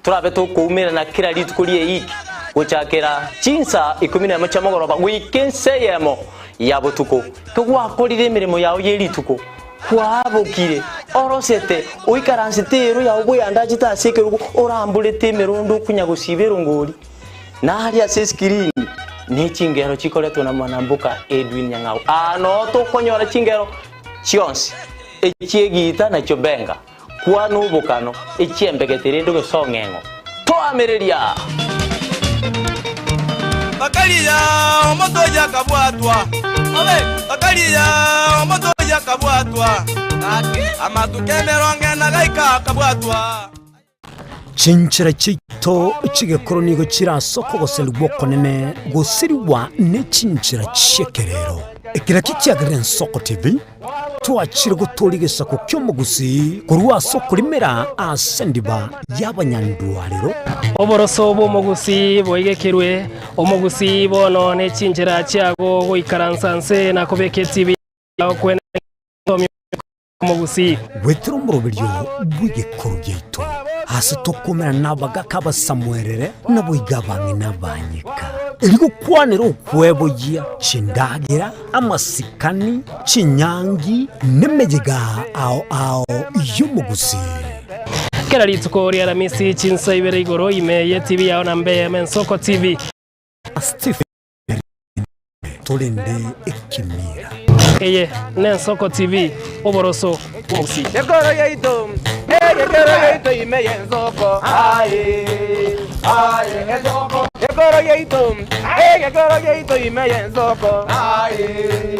torabe tokoumerana kera rituko ri'eiki gochakera chinsa ikomi nemo chia mogoroba goika ensa eyemo ya botuko. Kegwakorire emeremo yao ye rituko, kwabokire, orosete, oikaransete eero yao bweyandachete ase ekerogo, oramborete emerondo okonya gosiba erongori, na aria ase eskirini ne chingero chikoretwe na mwanamboka Edwin Nyang'au. Aa noo tokonyora chingero chionsi, echi'egiita na chiobenga, kwana obokano, echi'embegete rende gose ong'eng'o. Toamereria! Bakaria omonto oyio akabwatwa, bakaria omonto oyio akabwatwa, amatuko emerongo ena gaika akabwatwa. Chinchera chiaito chi'egekoro nigo chire ase okogoserigwa okonene gosirigwa ne chinchera chi'ekerero. Ekero ekio kiagerire Ensoko TV twachire gotooria egesaku ki'omogusii korwa ase okorimera ase endiba y'abanyandwarero. Oboroso bw'omogusii boigekirwe, omogusii bono ne chinchera chiago goikaransa nse na kobeka etibi yao kwene omogusii. Goetera omoroberio bw'egekoro giaito, aase tokomerana nabagaka abasamuerere, naboigo abang'ina abanyeka, erio gokwanera okweboyia chindagera, amasikani, chinyangi, nemeyega ao ao y'omogusii. Kera rituko ri'Aramisi chinsa ibere igoro ime y'etibi yao na mbe Ensoko TV. Stephen Torende ekemira. Eye n'Ensoko TV, oboroso bw'omogusii. Ekoro yaito, egekero yaito ime y'ensoko, aye, aye, ensoko. Ekoro yaito, egekero yaito ime y'ensoko, aye,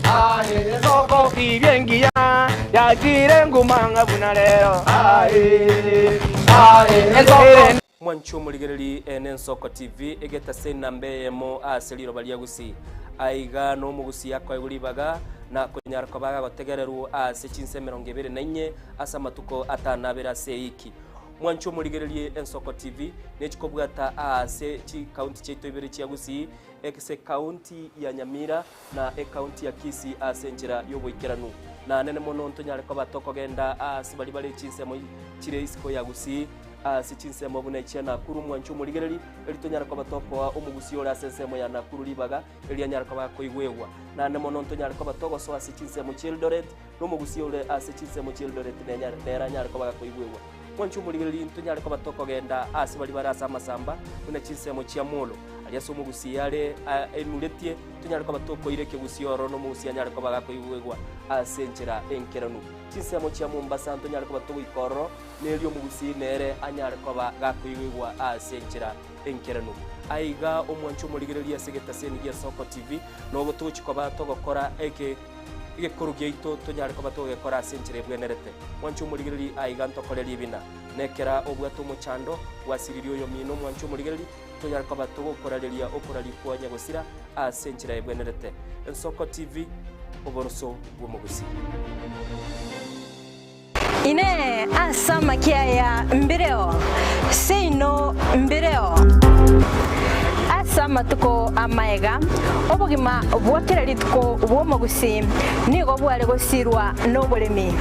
aye, ensoko. Tibia engiya yachire nguma ng'a buna rero, aye, aye, ensoko. Mwanche omorigereria eye n'Ensoko TV, egetase enamba eyemo ase riroba ria Gusii. Aiga nomogusii akoegwa ribaga na konyara koba agagotegererwa ase chinsa emerongo ebere na inye ase amatuko atano abere ase eiki. Mwanche omorigererie Ensoko TV nechikobwata aase chikaunti chiaito ibere chia Gusii. Ase ekaunti ya Nyamira na ekaunti ya Kisii ase enchera y'oboikeranu. Na nene mono ntonyare koba tokogenda aase baria bare chinsemo chire isiko ya Gusii, ase chinsemo buna echia Nakuru mwanche omorigereri, erio tonyare koba tokoa omogusii ore ase ensemo ya Nakuru ribaga, erio anyare koba akoigwegwa. Naende mono ntonyare koba togosoa ase chinsemo chia Eldoret, na omogusii ore ase chinsemo chia Eldoret nere anyare koba gakoigwegwa. Mwanche omorigereri ntonyare koba tokogenda aase baria bare ase amasamba, buna chinsemo chia Molo, aria ase omogusii are enuretie, tonyare koba tokoira ekegusii ororo na omogusii anyare koba gakoigwegwa ase enchera enkeranu. Chinsemo chia Mombasa ntonyare koba togoika ororo, na erio omogusii nere anyare koba gakoigwegwa ase enchera enkeranu. Aiga omwanche omorigereria ase egetaseni gia Soko TV, nobo togochia koba togokora eke egekoro giaito tonyare koba togegekora ase enchera ebwenerete. Mwanche omorigereria aiga ntokore ribina. Nekera obwate omochando, gwasiririe oyomino omwanche omorigereria, tonyare koba togokorareria okoraria kwa nyagosira ase enchera ebwenerete. Ensoko TV, oboroso bw'omogusii. Inee! Ase amakia aya mbireo? Seino mbireo. Ase amatuko amaega, obogima bwa kera rituko bw'omogusii nigo bware gosirwa noboremi,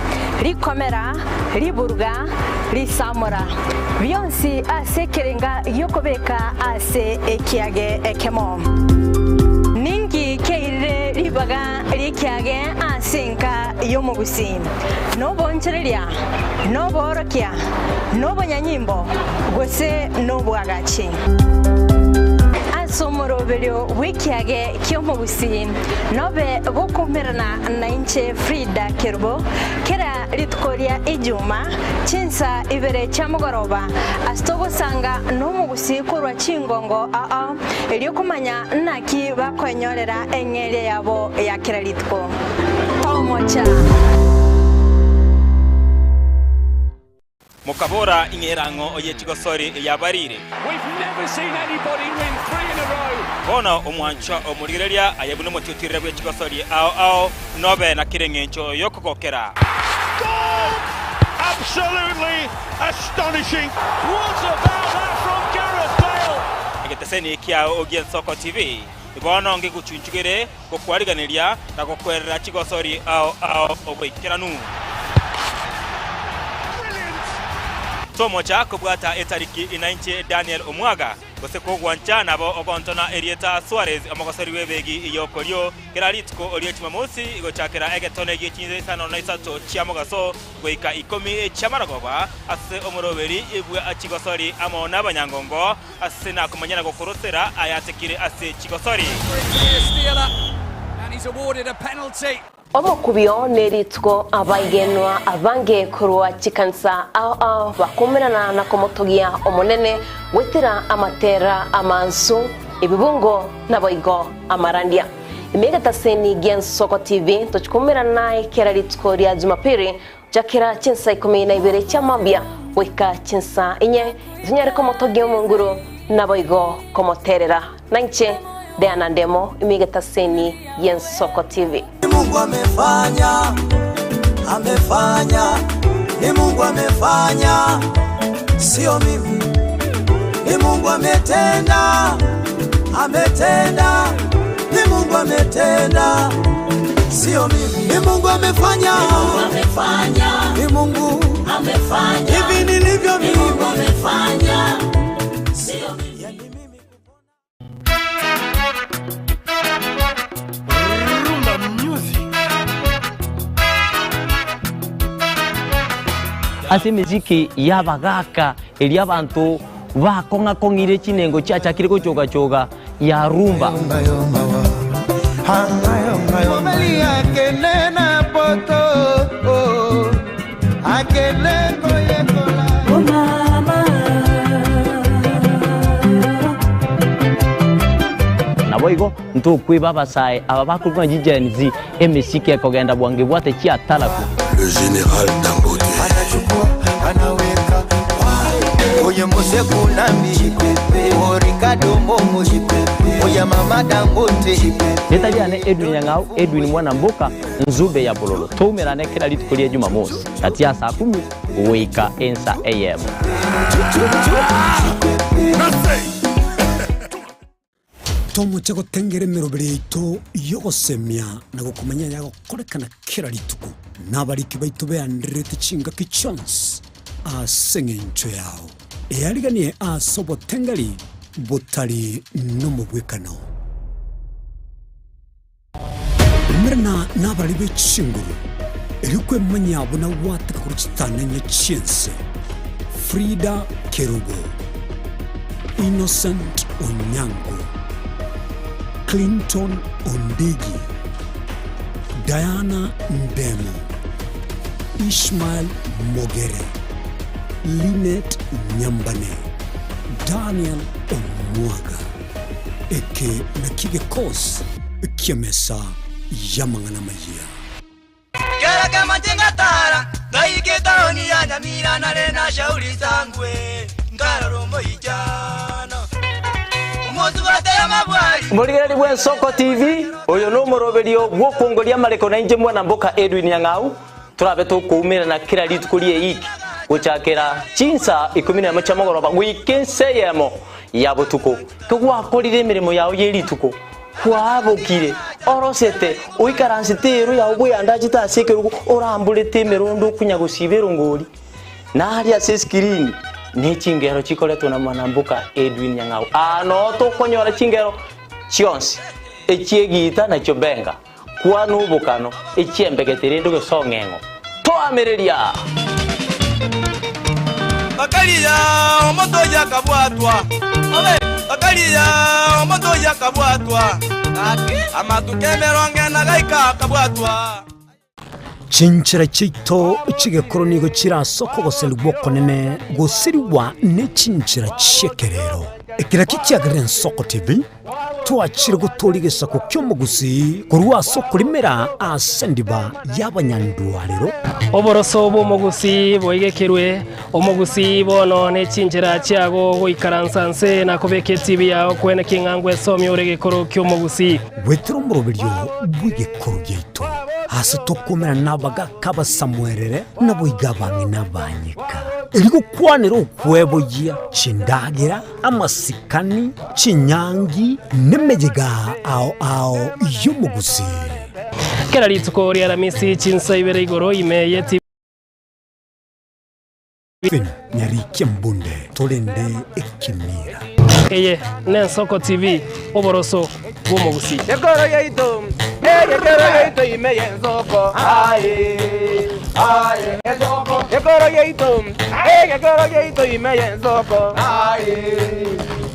rikomera, riburuga, risamora, bionsi ase ekerenga gi'okobeka ase ekiage ekemo. Ninki kiairire ribaga ri'ekiage ase enka y'omogusii? Noboonchoreria, noboorokia, nobonyanyimbo, gose nobwagachi. Ase omoroberio bw'ekiage ki'omogusii nobe gokoumerana nainche Frida Kerubo kera rituko ria Ijuma chinsa ibere chia mogoroba ase togosanga nomogusii korwa chingongo ao erio komanya naki bakoenyorera eng'eria yabo ya kera rituko. Tomocha. Mokabora, Ing'era ng'o oye chigosori eyabarire? Bono omwanchwa omorigereria aye buna omotiotirere bwe chigosori ao ao, nobe na kera engencho y'okogokera. Egeteseni kiao gi'Ensoko TV bono ngegochunchugere gokwariganeria na gokwerera chigosori ao ao oboikeranu. Tomocha kobwata etariki inainche Daniel Omwaga, gose kogwancha nabo ogontona erieta Suarez omogosori bw'ebegi y'okorio kera rituko rie Jumamosi gochakera egetone gie chinsa isano na isato chia mogaso goika ikomi chi'amarogoba ase omoroberi bwa chigosori amo n'abanyangongo Ase nakomanya na gokorosera ayatekire ase chigosori. Omokubio nerituko abaigenwa abange korwa chikanisa ao ao bakoumerana na komotogia Omonene goetera amatera amansu, ebibungo naboigo amarandia. Ime egetaseni gi'Ensoko TV tochi koumerana naye kera rituko ria Jumapili Chakera chinsa ikomi na ibere chia mambia goika chinsa inye, tonyare komotogia Omonguru, naboigo komoterera. Nainche Diana Ndemo, ime egetaseni y'Ensoko TV. Ni Mungu amefanya, amefanya, ni Mungu amefanya, sio mimi. Ni Mungu ametenda, ametenda, ni Mungu ametenda, sio mimi. Ni Mungu amefanya, ni Mungu amefanya, hivi nilivyo mimi, Mungu amefanya, sio mimi. Rumba music. Ase emesiki y'abagaaka eria abanto bakong'a-kong'ire chinengo chiachakire gochoga-choga ya rumba. Naboigo ntokweba abasae aba bakorokwa ng'a chiGen Z, emesiki ekogenda bwango ebwate chiataraku. Le general Dangote. Oye Mose Kunambi, o Ricardo Momo, oya Mama Dangote. Rieta riane Edwin Nyang'au, Edwin Mwana Mboka, Nzube ya Bololo. Toumerane kera rituko ria Jumamosi, gati ya saa kumi goika ensa eyemo. Tomoche gotengera emeroberi yaito y'ogosemia na gokomanya ayagokorekana kera rituko, na abariki baito beandererete chingaki chionsi ase engencho yao. Eariganie ase obotengeri botari nomobwekano. Umerana nabarari be chinguru, erio kwemanyia buna gwateka korwa chitananya chi'ense. Frida Kerubo, Innocent Onyango, Clinton Ondigi, Diana Ndemo, Ishmael Mogere, Linet Nyambane, Daniel Omwaga. Eke nakio gekosi ki'emesa y'amang'ana amayia. Kera kemache ngatara, ngaika etaoni ya Nyamira nare na shauri sangwe, nkarora omoichano, omosubate y'amabwari. Omorigereria bw'Ensoko TV, oyo nomoroberio bw'okwongoria amareko nainche mwana mboka Edwin Nyang'au, torabe tokoumerana kera rituko ri'eiki gochakera chinsa ikomi nemo chia mogoroba goika ensa eyemo ya botuko. Kegwakorire emeremo yao ye rituko, kwabokire, orosete, oikaransete eero yao bweandachete ase ekerogo, oramborete emerondo okonya gosiba erongori, na aria ase esikirini ne chingero chikoretwa na mwanamboka Edwin Nyang'au. Aa noo tokonyora chingero chionsi, echi'egiita na chiobenga, kwana obokano, echi'embegete rende ogesong'eng'o. Toamereria! Bakaria omonto oyio akabwatwa, bakaria omonto oyio akabwatwa, amatuko emerongo ena gaika akabwatwa. Chinchera chiaito chi'egekoro nigo chire ase okogoserigwa okonene gosirigwa ne chinchera chi'ekerero. Ekero ekio kiagerire Ensoko TV Twachire gotooria egesaku ki'omogusii korwa ase okorimera ase endiba y'abanyandwarero. Oboroso bw'omogusii boigekerwe, omogusii bono ne chinchera chiago goikaransa nse na kobeka etibi yao kwene king'a ngwesomia ore egekoro ki'omogusii. Goetera omoroberio bw'egekoro giaito, ase tokomerana nabagaaka abasamuerere, naboigo abang'ina abanyeka, erio gokwanera okweboyia chindagera, Amasikani, chinyangi, nemeyega ao ao y'omogusii. Kera rituko ri'Aramisi chinsa ibere igoro ime ye Stephen Nyarikia Mbunde torende ekemira. Eye n'Ensoko TV, oboroso bw'omogusii. Ekoro yaito, egekero yaito ime y'ensoko, aye, aye, ensoko. Ekoro yaito, egekero yaito ime y'ensoko, aye,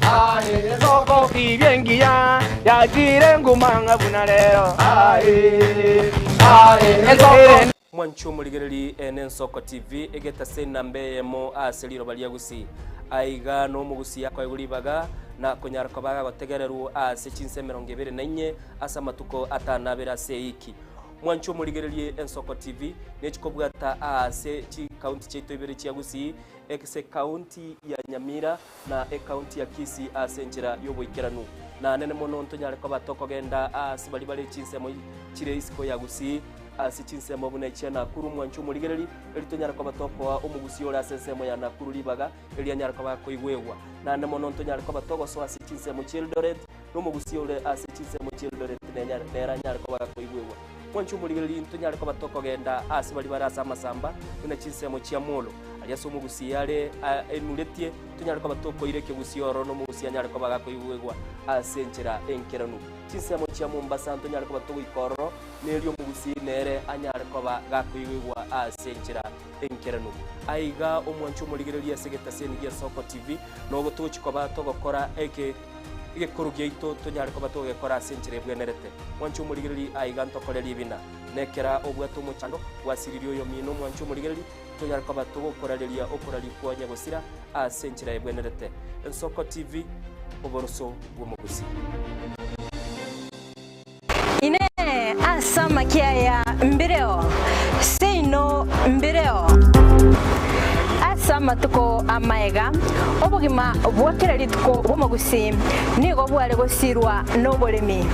aye, ensoko. Tibia engiya yachire nguma ng'a buna rero, aye, aye, ensoko. Mwanche omorigereri n'Ensoko TV, egetase enamba eyemo ase riroba ria Gusii. Aiga nomogusii akoegwa ribaga na konyara koba agagotegererwa ase chinsa emerongo ebere na inye ase amatuko atano abere ase eiki. Mwanche omorigererie Ensoko TV nechikobwata aase chikaunti chiaito ibere chia Gusii, ase ekaunti ya Nyamira na ekaunti ya Kisii ase enchera y'oboikeranu. Na nene mono ntonyare koba tokogenda aase baria bare chinsemo chire isiko ya Gusii, ase chinsemo buna echia Nakuru mwanche omorigereri, erio tonyare koba tokoa omogusii ore ase ensemo ya Nakuru ribaga, erio anyare koba akoigwegwa. Naende mono ntonyare koba togosoa ase chinsemo chi'Eldoret, na omogusii ore ase chinsemo chi'Eldoret nere anyare koba gakoigwegwa. Mwanche omorigereri, ntonyare koba tokogenda aase baria bare ase amasamba, buna chinsemo chia Molo, aria ase omogusii are enuretie, tonyare koba tokoira ekegusii ororo, na omogusii anyare koba gakoigwegwa ase enchera enkeranu. Chinsemo chia Mombasa ntonyare koba togoika ororo, na erio omogusii nere anyare koba gakoigwegwa ase enchera enkeranu. Aiga omwanche omorigereria ase egetaseni gia Soko TV, nogo togochi koba togokora eke egekoro giaito tonyare koba togegekora ase enchera ebwenerete. Mwanche omorigereria aiga ntokore ribina. Nekera obwate omochando, gwasiririe oyomino omwanche omorigereria, tonyare koba togokorareria okoraria kwa nyagosira ase enchera ebwenerete. Ensoko TV, oboroso bw'omogusii. Inee! Ase amakia aya mbireo? Seino mbireo. Ase amatuko amaega, obogima bwa kera rituko bw'omogusii nigo bware gosiirwa noboremi,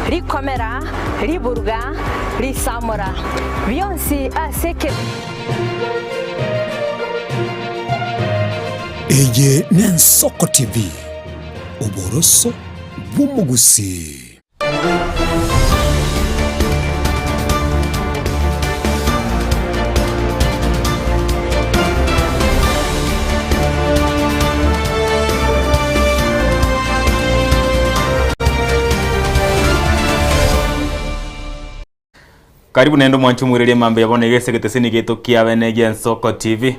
rikomera, riburuga, risamora, bionsi ase eke. Eye n'Ensoko TV, oboroso. bw'omogusii. Karibu naende omwanche omwererie mambia bono iga ase egeteseni giaito kia bene gia Ensoko TV.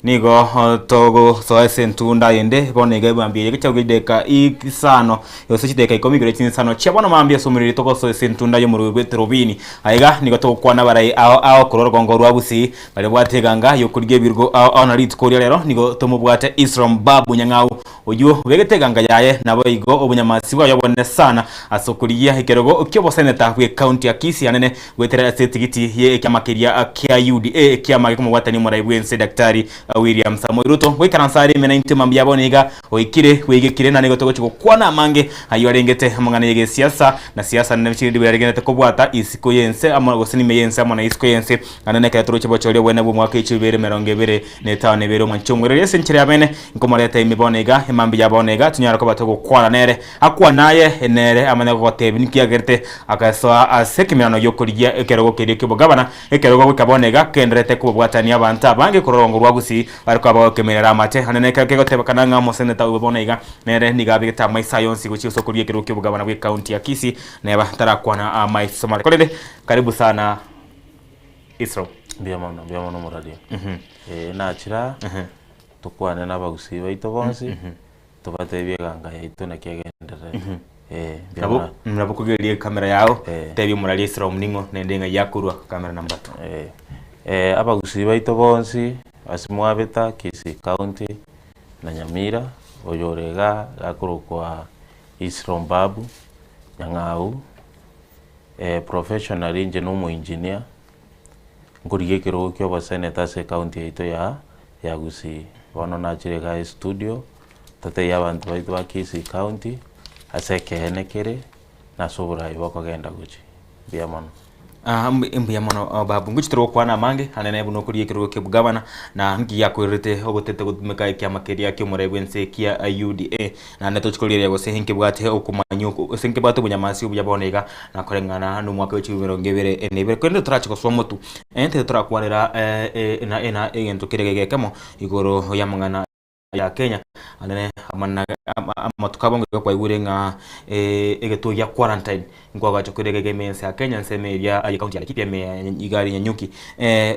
Nigo togosoa ase entunda ende bono iga mambia eye gechagu chidakika isano gose chidakika ikomi igoro chinsano chia bono mambia ase omoriri togosoa ase entunda y'omorweri bw'eterobini. Aiga nigo togokwana abarai ao ao korwa orogongo rwa Gusii baria babwate eganga y'okorigia ebirugo ao ao na rituko ria rero nigo tomobwate Isrom Babu Nyang'au Oyio obegete eganga yaye, naboigo obonyamasi bwaye obonene sana ase okorigia ekerogo ki'oboseneta bw'ecounty ya Kisii anene goetera ase etigiti ye ekiama keria kia UDA ekiama gekomobwatania omorai bw'ense Daktari William Samoei Ruto goikaransa are ime naintwe mambia bono iga oikire bweigekire na nigo togochia gokwana amange ayio arengete amang'ana y'egesiasa na siasa nene chirende bwearegenete kobwata isiko y'ense amo gose nime y'ense amo na isiko y'ense Naende nekero toroche bochoria obwene bw'omwaka echio ibere emerongo ebere na etano na ebere omwanche omwereri ase enchera y'abeene, nkomoreta ime bono iga, emambia ya bono iga, tonyare koba togokwana nere. Akwane aye, nere amanye gogotebia ninki agerete agasoa ase ekemerano gi'okorigia ekerogo keria ki'obogabana, ekerogo goika bono iga kendererete kobabwatania abanto abange korwa orogongo rwa Gusii bare koba bagokemerera amate. Naende nekero kegotebekana ng'a omoseneta oyo bono iga nere nigo abegete amaiso aye onsi gochia ase okorigia ekerogo ki'obogabana bw'ecounty ya Kisii, neba tarakwana amaiso mare. Korende karibu sana. Isro. Mbuya mono, mbuya mono omoraria. Eh, nachira tokwane na abagusii baito bonsi, tobatebie eganga yaito naki egendererete. Eh, mbuya Nabo mono. nabo kogeria ekamera yao, tebia omoraria Isro ning'o naende ng'ai akorwa camera number two. Eh, eh, abagusii baito bonsi ase mwabeta Kisii County na Nyamira, oyore igaa akorokwa Isro Mbabu, Nyang'au. Professionally inche na omoengineer, nkorigia ekerogo kia oboseneta ase ecounty yaito ya ya Gusii. Bono nachire igaa estudio, totebie abanto baito ba Kisii county, ase ekeene kere, na ase oborai bokogenda gochia. Mbuya mono. Ah, mbuya mono babu. Ngochi tore gokwana amange, anene buna okorigia ekerogo kia obogavana, na nki giakoirerete ogotete gotumeka ekiama keria kia omorai bwense kia UDA. Naende tochi korigereria gose nkebwate okomanya oko, gose nkebwate obonyamansi obuya bono iga, na koreng'ana nomwaka bwe chilifu emerongo ebere na ibere. Korende torache gosoa motu, ntete torakwanera ena ena egento kere geke ekemo igoro y'amang'ana ya Kenya, anene amana amatuko abonge iga kwaigure ng'a egetuo gia quarantine nkwagacha kore iga ime ense ya Kenya ensemo eria ya county ya Laikipia ime iga aria Nanyuki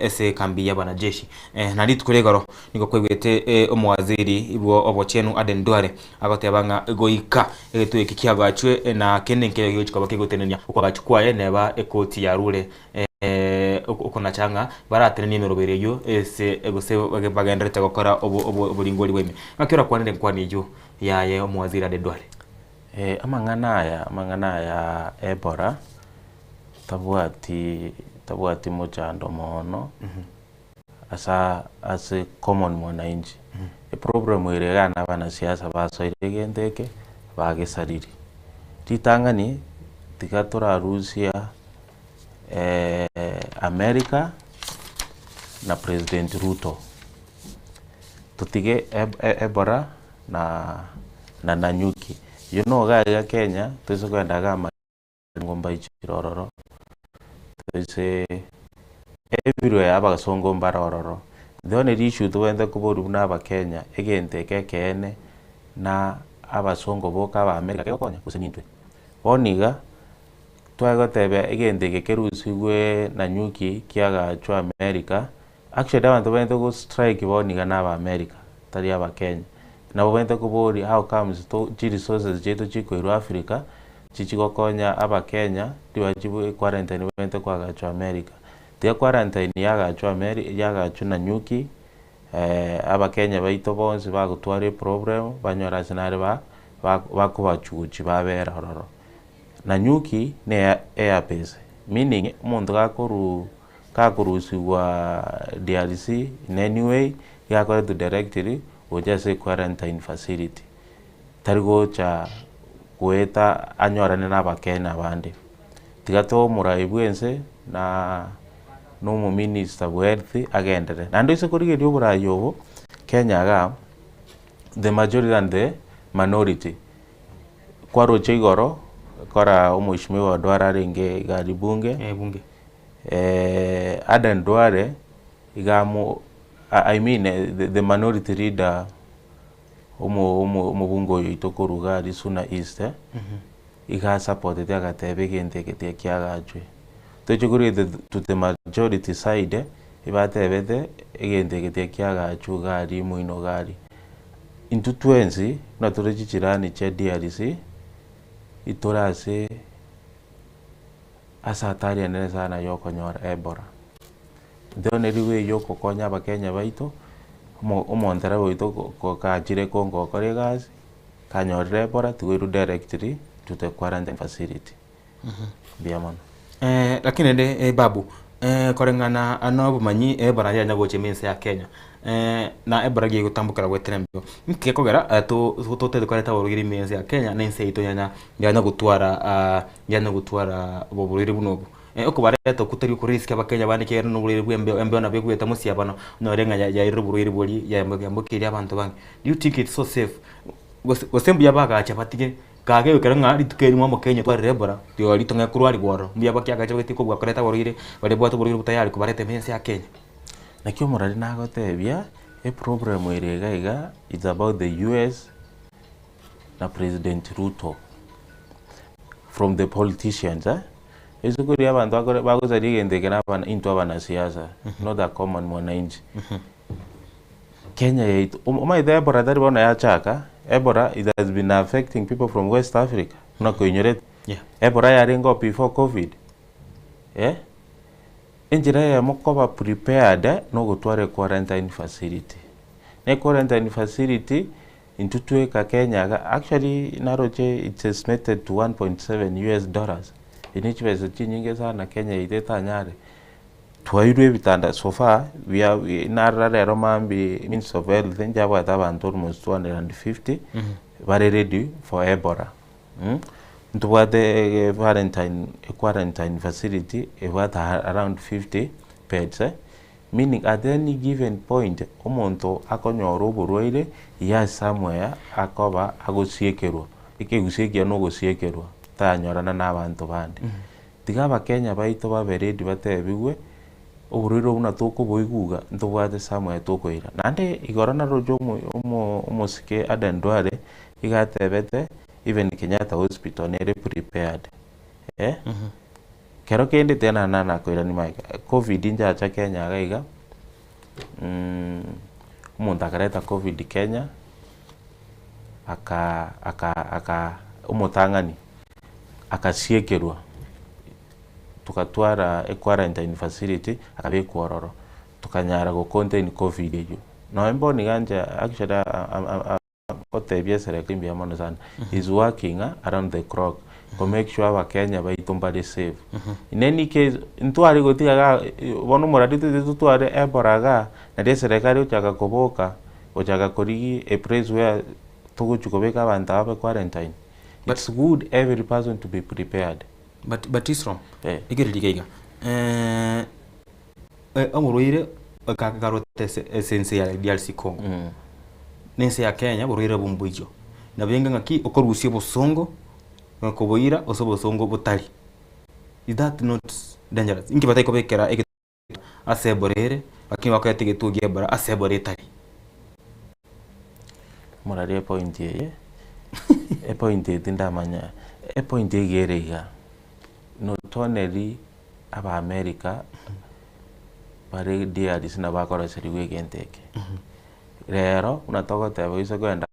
ase ekambi y'abanajeshi. Na rituko ria igoro Nigo kwaigwete omowaziri bw'obochenu Aden Duale agoteba ng'a goika egetuo eke kiagachwe na kende nkeiyo gegochia koba kegotenenia okoagachwa kwaye neba ekoti yarure okonacha ng'a baratenenie emeroberi eyio ase gose bagendererete gokora oboringori bwa ime. Ng'aki orakwanere enkwani eyio yaye omowaziri Aden Duale? Amang'ana aya, amang'ana aya Ebola tabwati tabwati mochando mono. Asa ase common mwananchi. Eproblem ere igaa na abanasiasa basoire egento eke, bagesariri. Ritang'ani, tiga torarusia America na President Ruto, totige Ebola na na Nanyuki. Eywo nigo iga Kenya, toise kogenda iga ama. Ngomba ichire ororo, toise everywhere abasongo mbare ororo. The only issue tobwenerete koboria buna abakenya, egento eke ekeene na abasongo boka aba America kegokonya gose nintwe. Bono iga, twagoteba egento eke kerusigwe Nanyuki kiagachwa America, actually abanto babwenerete go strike bono iga na aba America, tari abakenya. Nabo babwenerete koboria how comes to chiresources chiaito chikoirwa Africa, Chichi gokonya abakenya ribaga chibwe quarantine bwenerete koagachwa America. Tiga quarantine yagachwa Ameri yagachwa Nanyuki abakenya baito bonsi bagotwara eproblem banyore ase nare ba bakobachuchi babera ororo. Nanyuki ne air base meaning omonto gakoru gakorusiwa DRC in any way iga akoretwa directly gocha ase equarantine facility. Tari gocha goeta anyorane na abakenya abande. Tiga toe omorai bwense na na omominister bwa health agenderere. Naende oise korigereria oborai obo, Kenya igaa, the majority and the minority, Kwaroche igoro, kora omheshimiwa Duale arenge iga aria bunge, bunge. Aden Duale iga amo I mean the minority leader omo omo omobunge oyo oito korwa iga aria Suna East, iga asupportete agateba egento eke tiga kiagachwe. Toche korwa to the majority side, ebatebete egento eke tiga kiagachwe iga aria moino iga aria. Intwe twensi buna tore chichirani chia DRC, itore ase ase hatari enene sana ya okonyora Ebola. Ntonerigwe eywo okokonya abakenya baito, omo omontereba oito ko kachire kongo gokora egasi, kanyorire Ebola tigoirwa directly to the quarantine facility. Mbuya mono. Lakini rende babu, koreng'ana na obomanyi Ebola yanya gocha ime ense ya Kenya, na Ebola rigiya egotambokera goetera embeo, nki gekogera totagete koreta oborwaire ime ense ya Kenya na ense yaito yanya yanya gotwara yanya gotwara oborwaire buna obo? Okobareta okwo tari okorisk abakenya bande ekiagera na oborwaire bwa embeo, embeo nabo egoeta mosiabano onyore ng'a yairire oborwaire boria yambokeire abanto bange. Do you think it's so safe? Gose gose mbuya bagacha batige Gaki ekero ng'a rituko erimo omokenye twarire Ebola, rirorio tong'e korwarigwa ororo. Mbuya bakiagacha bagetie kobua koreta abarwaire baria babwate oborwaire botayari kobareta ime ense ya Kenya. Naki omorari nagotebia, eproblem ere iga iga it's about the US na President Ruto from the politicians eh, isiko riria abanto bakore bagosaria egento eke na abana intwe abanasiasa not a common mwananchi. Kenya yaito, omanyete Ebola tari bono yachaka, Ebola it has been affecting people from West Africa, buna koinyorete. Yeah. Ebola yarenge oo before Covid, eh, enchera eyemo koba prepared na ogotwara equarantine facility. Na equarantine facility, intwe tweka Kenya iga, actually naroche it's estimated to 1.7 US dollars, eye ne chibesa chinyinge sana Kenya yaito etanyare. Twairwe ebitanda so far we are narora rero mambia Ministry of Health nchabwate abanto almost 250 bare ready for Ebola ntobwate quarantine equarantine facility ebwate around 50 beds meaning at any given point omonto akonyora oborwaire he has somewhere akoba agosiekerwa, ekegusii ekiya na ogosiekerwa tanyorana na abanto bande. Tiga abakenya baito babe ready batebigwe, oborwaire obo buna tokoboigwa iga, ntobwate somewhere tokoira. Naende igoro naroche omo omo omosike Aden Duale, iga atebete even Kenyatta hospital nere prepared eh, kero kende tena nakoirania magega, covid nchacha Kenya iga iga, omonto akareta covid Kenya, aka aka aka omotang'ani. Akasiekerwa, togatwara equarantine facility, akabekwa ororo, tokanyara go contain covid eywo. Nonya mbono iga inche actually ngotebia eserekari mbuya mono sana, is working around the clock ko make sure abakenya baito mbare safe. In any case, ntware gotiga igaa bono omoradi toite totware Ebola igaa, nario eserekari egochaka koboka, gochaka korigia a place where togochia kobeka abanto aba babe quarantine. It's good every person to be prepared. But but Islam Eh. rigereria iga iga eh, eh, oborwaire karwete ase ase ense ya DRC Congo Mm. na ense ya Kenya oborwaire obo mboiyo nabo enga ng'aki okorusia obosongo na koboira ase obosongo botari is that not dangerous? Inki batari kobekera ege ase ebora ere lakini bakoreta egetuo gia ebora ase ebora etari. Morari epoint eye, epoint eye tindamanya, epoint iga ere iga, not only aba America bare DRC nabo bakoroserigwa egento eke, rero buna togoteba gose kogenda.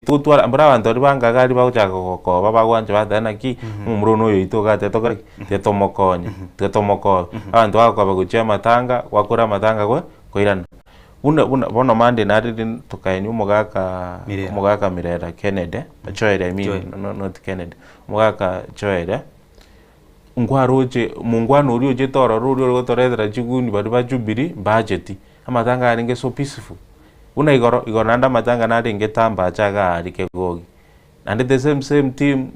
Togotwara mbora abanto baria bangaga aria bagochaka gokoba bagwancha bateba naki, omomura one oyo oito iga atebe tokore ki? Tiga tomokonye, tiga tomokobe. Abanto bagokoba gochia amatanga, gwakora amatanga gwe koirana. Buna buna bono Monday nare rende tokaenia omogaka Mirera. omogaka Mirera Kennedy, Choere I mean Choere. no not Kennedy, omogaka Choere, nkwaroche mongwana oria ochete ororo oria ore gotoretera chiguni baria ba Jubilee mbacheti, amatanga arenge so peaceful. Buna igoro, igoro naende amatanga narenge tambacha iga aria kegogi. Naende the same same team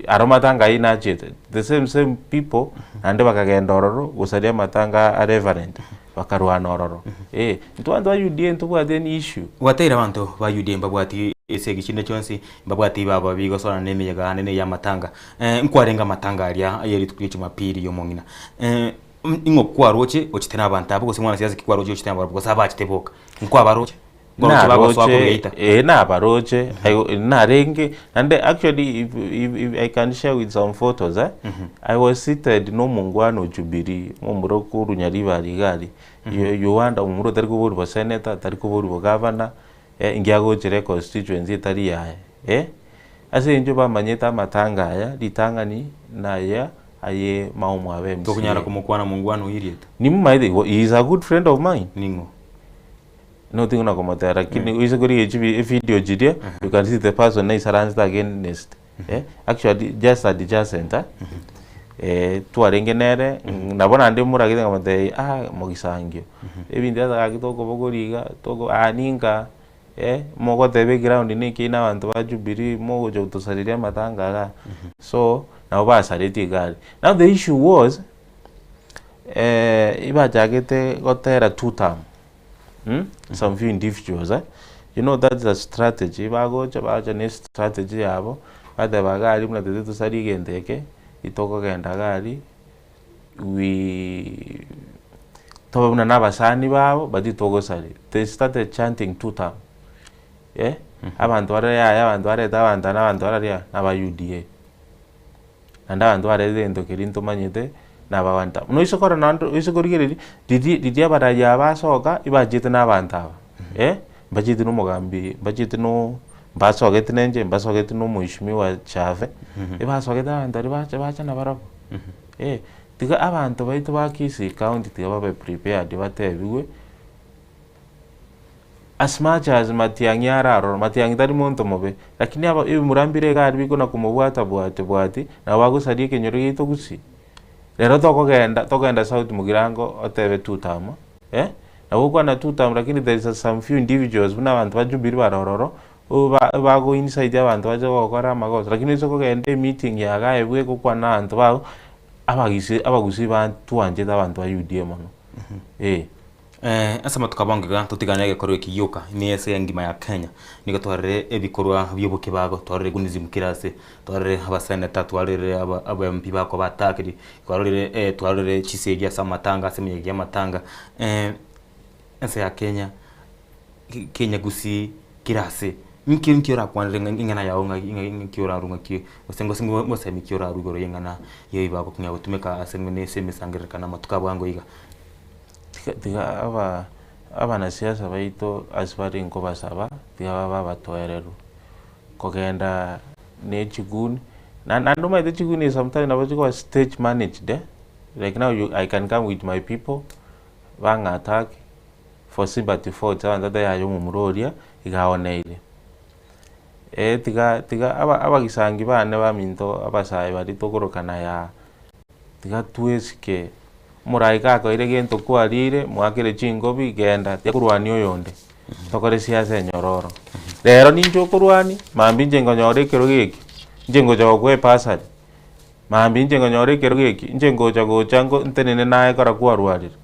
aro matanga ayio nachete, the same same people naende bakagenda ororo gosaria amatanga a reverend, bakarwana ororo eh. Intwe abanto ba UDA ntobwate any issue. Gwateire abanto ba UDA mbabwati esegi chinde chionsi, mbabwati baba bigosoana na emeyega ande na eyamatanga. Nkwarenge amatanga aria aye rituko ria Jumapili yomong'ina. Ing'o kwaroche ochete nabanto abwo gose mwanasiasa ki kwaroche ochete nabarabwo gose abachete boka? Nkwabaroche? Nkwaroche bagosoa korwa Naroche, geita? eh nabaroche, I narenge naende actually if if if I can share with some photos eh, I was seated na omongwana o Jubilee, omomura okorwa Nyaribari iga aria, you you wonder omomura otari koborwa bo senator, tari koborwa bo governor, eh inki agochera econstituency etari yaye eh. Ase eng'encho bamanyete amatanga aya, ritang'ani naya aye maomo abe MCA. Tokonyara komokwana mongwana oyio erieta. Nimumaete igo, he is a good friend of mine. Ning'o? Notiga na komoteba lakini oise korigia chibi evideo chiria, you can see the person naisaransete against eh, actually just adjacent eh, eh twarenge nere, nabo naende moragete nkamotebia ah mogisangio, ebinto sasa gaki tokobogoria iga, toko ah ninka. Eh, mogoteba eground neki na abanto ba Jubilee mogocha gotosareria amatanga igaa. So, nabo basaretie egari. Now the issue was, ebachagete gotera two term, mh, some few individuals eh, you know that's a strategy, bagocha bacha na estrategy yabo, bateba iga aria buna tete tosarie egento eke, itokogenda iga aria, we tobe buna na abasani babo but titogosari they started chanting two term eh abanto bare yaya abanto barete abanto aba na abanto bararia na aba UDA naende abanto barete egento keria ntomanyete na aba one term. Noise korora naende oise korigereria riria riria abarayia aba basoka ebachete na abanto aba eh mbachete na omogambi mbachete na mbasogete na inche mbasogete na omheshimiwa Chafe ebasogete abanto baria bacha bacha nabarabwo. Eh, tiga abanto baito ba Kisii county tiga babe prepared batebiwe, as much as Matiang'i are aroro, Matiang'i tari monto mobe, lakini aba ebimura mbire iga aria bikona komobwata bwati bwati, nabo bagosaria ekenyoro giaito gusii. Rero tokogenda tokogenda south mugirango otebe two term eh, nabo okwana two term lakini there is some few individuals buna abanto ba Jubilee bare ororo, bago incite abanto bache gokora amagoso, lakini ase okogenda emeeting ya iga aye bweka okwane na abanto bago, abagisi abagusii bantwanchete abanto ba UDA mono, eh. Ase amatuko abonge iga totigane egekorwa eki gioka ime y'ense engima ya Kenya, nigo twarire ebikorwa bi'obokebago, twarire gunism kera ase, twarire abaseneta, twarire aba aba MP bakoba attacked, twarorire twarorire chisegi ase amatanga ase emeyega y'amatanga, ense ya Kenya. Kenya gusii kera ase, inki nki orakwanere ng'a eng'ana yago ng'a ng'a ng'aki orarwe ng'aki gose gose ngosemi ki orarwe igoro ya eng'ana ya ebibago kong'ea gotumeka ase ng'ina ase emesangererekano amatuko a bwango iga. Tiga tiga aba abanasiasa baito ase bare nkobasaba, tiga babe abatoereru, kogenda na echiguni, na naende omanyete chiguni sometimes nabo chikoba stage managed eh, like now you I can come with my people, bang'a attack. For sympathy votes abanto batebe yaya omomura oria iga aoneire. Eh tiga tiga aba abagisangi bane baminto abasae baria tokorokana yaa, tiga twesike, omorai gakoire gento kwarire mwakere chingobi genda tiga korwania oyonde, tokore siasa enyororo. Rero ninche okorwania, mambia inche nkonyora ekerogo eke, inche ngocha gokoa ebasari, mambia inche nkonyora ekerogo eke, inche ngocha gocha nko ntenene naye kora kwarwarire.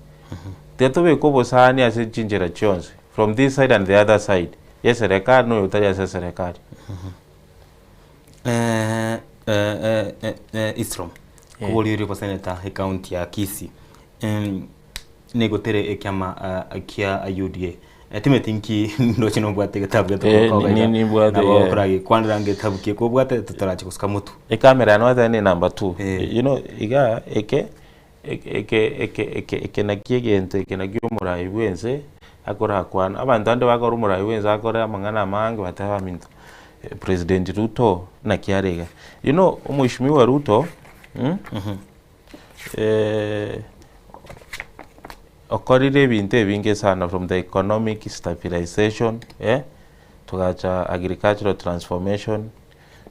Tiga tobeke obosani ase chinchera chionsi, from this side and the other side, ya eserekari na oyotari ase eserekari. Isrom, koboria oria oboseneta ecounty ya Kisii, nigotere ekiama kia UDA. Timeti nki ndoche nobwate egetabu Eh, getogokoba ni- iga. nimbwate, Nabo yeah. okoragekwanera ngetabu ki kobwate totorache gosuka motwe. Ekamera yane gwateba ne number two. You know, iga eke Eke eke eke eke nakio egento eke nakio omorai bwense akorakwana. Abanto bande bakora omorai bwense akore amang'ana amange bateba aminto. President Ruto naki are iga. You know omweshimiwa Ruto mm, okorire ebinto ebinge sana from the economic stabilization eh, togacha agricultural transformation,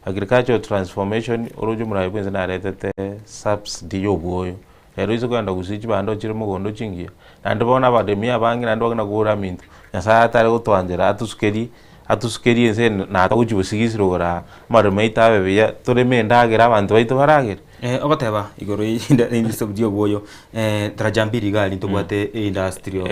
agricultural transformation oroche omoraia bwensi naretete subsidy ya obwoyo, rero oise kogenda gusii chibando chire mogondo chingiya, naende bono abaremi abange naende bagenda kogora aminto, Nyasaye atare gotwanchera atosukerie atosukerie ense eye na togochi gosigisira igoro aa, amaremo aito abe buya, toreme endagera abanto baito baragere. Ogoteba igoro ye obwoyo, daraja mbili iga aria ntobwate eindustrial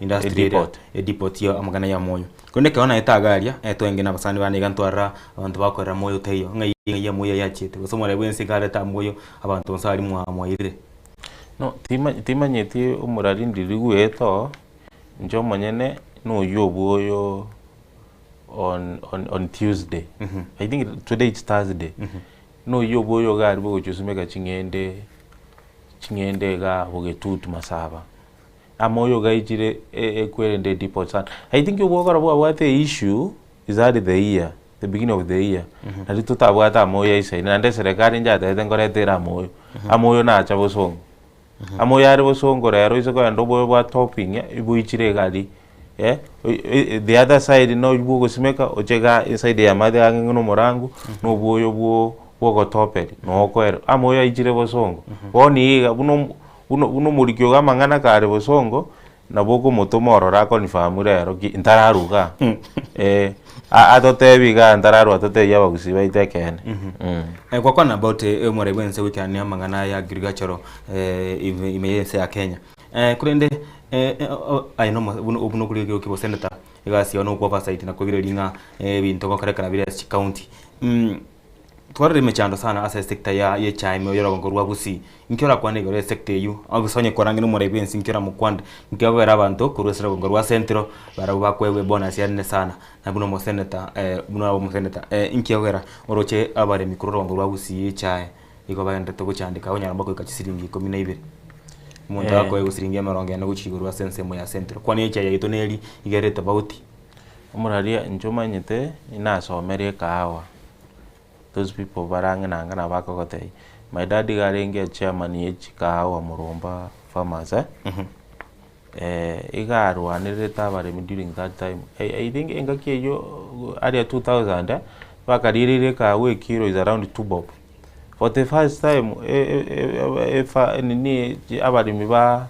industry area, edepot. edepot ya amagena ya moyo. Korende ekero naete iga aria, twenge na abasani bane iga ntwarora abanto bakorera moyo taiyo, ng'ai ng'ai amoyo ayio achiete, gose omorembe bwensi iga arete amoyo, abanto nse aria mwa mwairire. No, tima timanyeti omorari ndiri gweeta oo, inche omonyene noywo obwoyo on on on Tuesday, I think today it's Thursday, noywo obwoyo iga aria bogochia gosimeka ching'ende, ching'ende igaa bogetutu masaba. Amoyo iga aichire ekwerende edepot sana. I think obwokora bwabwate eissue is early the year, the beginning of the year, nari totabwate amoyo aisaine naende eserekari nchatebete nkoreta ere amoyo, amoyo nacha bosongo. Amoyo are bosongo rero oise kogenda oboyo bwa topping boichire iga aria eh, the other side noywo bwa ogosimeka oche igaa eside ya maate ang'e na omorango, na obwoyo bwo bwa ogotoperi nokoera. Amoyo aichire bosongo, bono iga buna omo buna buna omoriki ogo amang'ana kare bosongo, nabo okomotoma ororo aconfirm rero ki ntararwa igaa eh, atotebi igaa ntararwa atotebie abagusii baito ekeene mh. Gwakwana about omorembe bwense goikerania amang'ana ya agricultural ime ime y'ense ya Kenya. Korende aye nomo buna buna okorigia ekero kia oboseneta, egasi yao nokwa oversight na korigereria ng'a ebinto ngokorekana bire ase chikaunti. Twarora emechando sana ase esector ya ya echae ime oyore korwa Gusii, inki orakwane igoro ya esector eywo, gose onye korang'e na omorai bwensi inki oramokwane, inki okogera abanto korwa ase rogongo rwa Central barabwo bakoegwa ebonus enene sana, na buna omosenator buna omosenator inki okogera oroche abaremi korwa rogongo rwa Gusii echae igo bagenderete gochandeka onyara mbakoika chisiringi ikomi na ibere, omonto akoegwa siringi emerongo ene gochia igoro ase ensemo ya Central, kwani echae yaito neri iga ere tofauti. Omoraria inche omanyete inasomere ekahawa. Those people bare ang'e na anga nabo bakogotebia. My dad iga arenge echairman ye chikahawa Murumba farmers eh, iga arwanererete abaremi during that time. I I think engaki eywo aria 2000 eh, bakarigereire ekahawa ekilo is around two bob. For the first time efa nini abaremi ba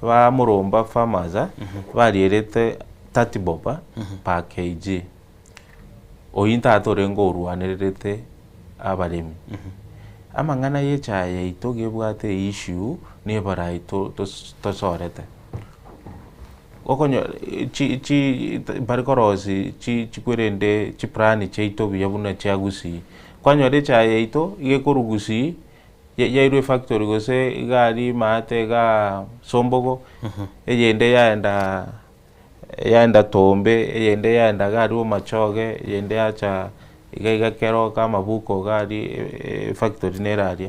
ba Murumba farmers eh, barierete 30 bob eh, per kg. Oyio tata orenge orwanererete abaremi. Amang'ana ya echae yaito gebwate eissue na ebarai tosorete. Okonyora chi chi mbare korosia chi chikwerende chiplani chiaito buya buna chia gusii. Kwanyora echae yaito iga ekorwa gusii, yairwa efactory gose iga aria maate igaa sombogo, eyende yaenda yaenda Tombe, eyende yaenda iga aria Bomachoge, eyende yacha iga iga Keroka amabuko iga aria efactory nere aria.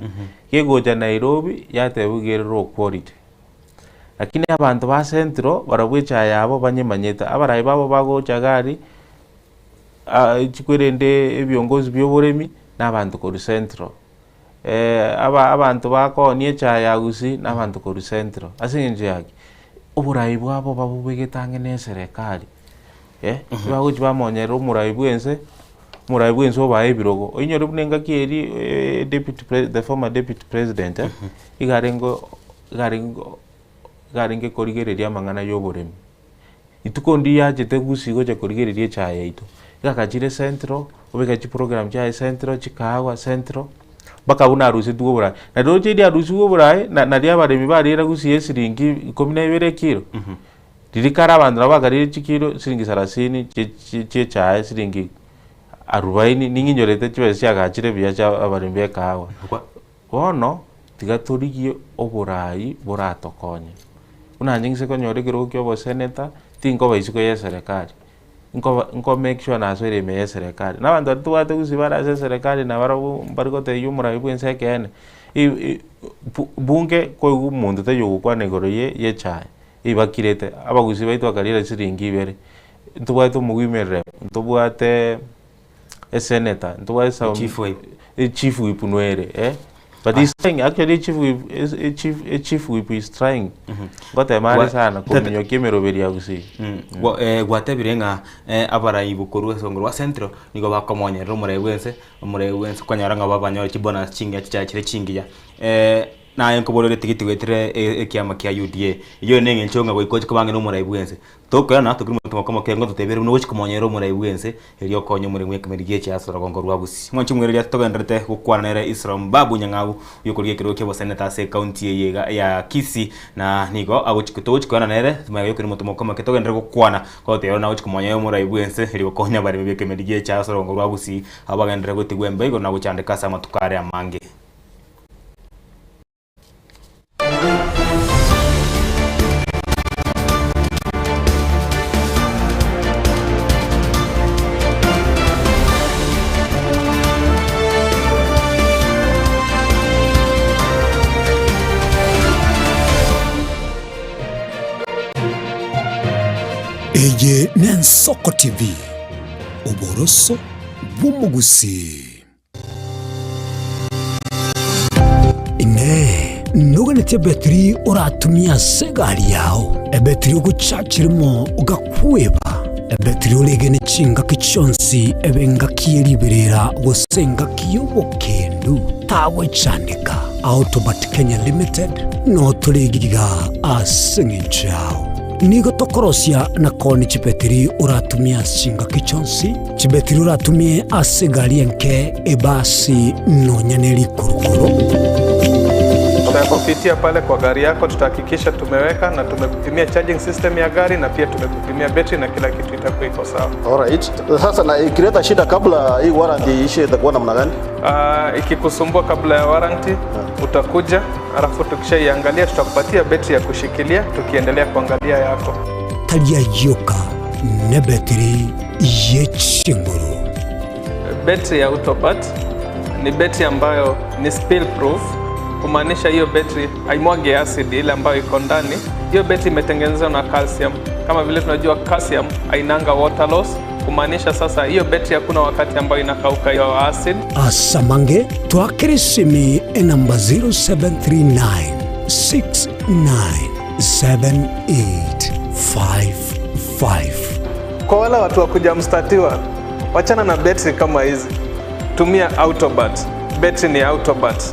Gegocha Nairobi, yatebiwa iga ere low quality. Lakini abanto ba Central, barabwo echae yabo banyemanyete, abarai babo bagocha iga aria, chikwerende ebiongozi bia oboremi, na abanto korwa Central. aba abanto bakoonia echae ya gusii na abanto korwa central. Ase eng'encho ya ki? Oborai bwabo babobegete ang'e na eserekari eh, bagochi bamonyerera omorai bwa ense, omorai bwa ense obae ebirogo. Oinyore buna engaki eria deputy pre the former deputy president iga arenge iga arenge iga arenge korigereria amang'ana ya oboremi. Rituko ndiria achete gusii gocha korigereria echae yaito, egakachire central, obeka chiprogram chiaye central, chikahawa central, mpaka buna arusetigwe oborae. Na roche riria arusigwe oborae, na naria abaremi bariera gusii esiringi ikomi na ibere ekilo, riria kare abanto nabo bakarire chikilo siringi sarasini chie chie chia echae siringi arubaini, ning'inyorete chibesa chiagachire buya chia abaremi ba ekahawa. Bono tiga torigie oboraai boratokonye. Buna inche ng'ise konyora ekerogo kia oboseneta, tinkoba isiko ya eserekari, nkoba nko make sure nasoire ime ya eserekari. Na abanto baria tobwate gusii bare ase eserekari nabarabwo mbari gotebia omorai bwa ense ekeene, i- i bu bunge koigwa omonto taiyo ogokwana igoro ye ya echae, ebakirete, abagusii baito bakariera chisiringi ibere, ntobwate omogwimeri rep, ntobwate. Esenator, ntobwate some Chief whip. Chief whip nwere eh. But he's trying, actually chief whip, chief, chief whip is trying. Ngotema are sana kominyokia emeroberi ya Gusii. Gwatebire ng'a abarai korwa ase rwa Central nigo bakomonyerera omorai bwense, omorai bwense okonyora ng'a babanyore chibonus chingiya chichaye chire chingiya. Naye nkoborere etigiti goetera ekiama kia UDA, eyio ne eng'encho ng'a goika oche koba ang'e na omorai bwense. Tokoirana tokiri monto mokomo kere ngototebere buna ogochi komonyerera omorai bwense erio okonye omoremo bw'ekemeri gi'echiaso ase orogongo rwa Gusii. Mwanche omwereria togendererete gokwana nere Isra Mbabu Nyang'au oyokorigia ekerogo ki'oboseneta ase ekaunti eye iga ya Kisii na nigo agochi togochi koirana nere tumanye oyokiri monto mokomo kere togenderere gokwana goteba buna agochi komonyerera omorai bwense erio gokonya abaremi b'ekemeri gi'echiaso ase orogongo rwa Gusii abwo bagenderere gotigwa embe igoro na gochandeka ase amatuko are amange. Eye n'Ensoko TV, oboroso bw'omogusii. Inee! Noganetie ebetiri oratumie ase egari yao, ebetiri ogochachirimo ogakweba, ebetiri oregene chingaki chionsi ebe engaki ye riberera gose engaki y'obokendu? Tagwechandeka. Autobat Kenya Limited notore iga ase eng'encho yao. Nigo tokorosia na koonia chibetiri oratumie ase chingaki chionsi, chibetiri oratumie ase egari enke, ebasi, nonya ne rikurukuru. Tutakupitia pale kwa gari yako, tutahakikisha tumeweka na tumekupimia charging system ya gari na pia tumekupimia betri na kila kitu itakuwa iko sawa. Alright. Sasa na ikileta shida kabla hii warranty iishe itakuwa namna gani? Ikikusumbua kabla ya warranty utakuja, alafu tukishaiangalia tutakupatia betri ya kushikilia tukiendelea kuangalia yako. Tari ayioka nebetiri ye chinguru. Betri ya Autobat ni betri ambayo ni spill proof, kumaanisha hiyo betri haimwagi acid ile ambayo iko ndani. Hiyo betri imetengenezwa na calcium. Kama vile tunajua calcium hainanga water loss, kumaanisha sasa hiyo betri hakuna wakati ambayo inakauka hiyo acid. Asamange twakere esimi enamba 0739 697855. Kwa wale watu wa kuja mstatiwa, wachana na betri kama hizi, tumia Autobat. Betri ni Autobat.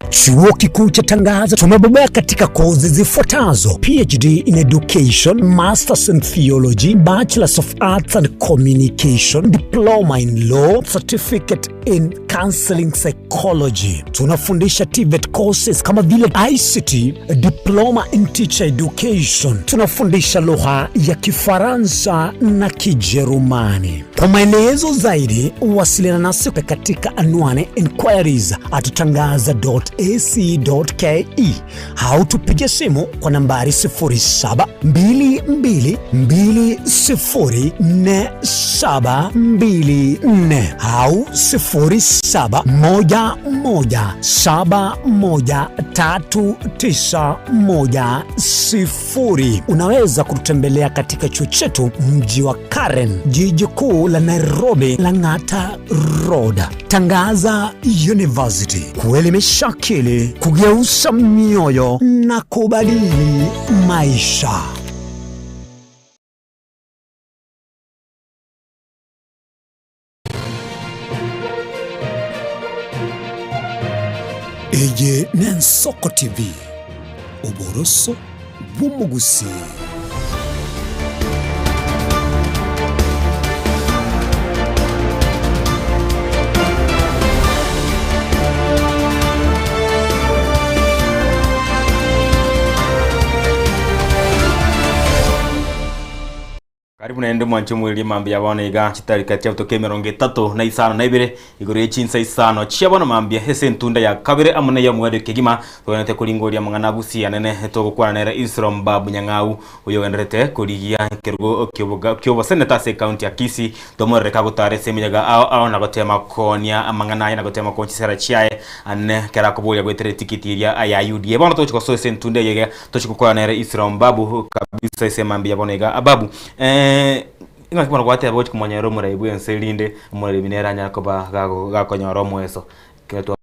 Chuo Kikuu cha Tangaza tumebobea katika kozi zifuatazo: PhD in Education, Masters in Theology, Bachelors of Arts and Communication, Diploma in Law, Certificate in Counseling Psychology. Tunafundisha TVET courses kama vile ICT, Diploma in Teacher Education. Tunafundisha lugha ya Kifaransa na Kijerumani. Kwa maelezo zaidi, wasiliana nasi katika anwani inquiries at tangaza.ac.ke au tupige simu kwa nambari 0722204724 au 0711713910. Unaweza kututembelea katika chuo chetu mji wa Karen, jiji kuu la Nairobi, Lang'ata Road. Tangaza University, kuelimisha akili, kugeuza mioyo na kubadili maisha. Eye n'Ensoko TV, oboroso bw'omogusii. Karibu naende mwanche omwereria mambia bono iga chitarika chiabutoka emerongo etato na isano na ibere igoro ye chinsa isano chia bono mambia ase entunda ya kabere amo na ey'omwerio kegima togwenerete koringoria amang'ana agusia anene togokwana nere Isrom Babu Nyang'au oyogendererete korigia ekerogo kioboga kioboseneta ase ekaunti ya Kisii tomorore kagotara ase emenyaga ao ao na gotema koonia amang'ana aye na gotema koonia chisera chiaye anene ekero akoboria goetera etikiti eria ya UDA. Bono togochia gosoa ase entunda eye iga Tochia gokwana nere Isiramu Babu kabisa ase mambia bono iga. Babu, eh, ing'aki bono gwateba gochia komonyerera omorai bw'ense erinde omoremi nere anyare koba gago gakonyora omoeso. Ekero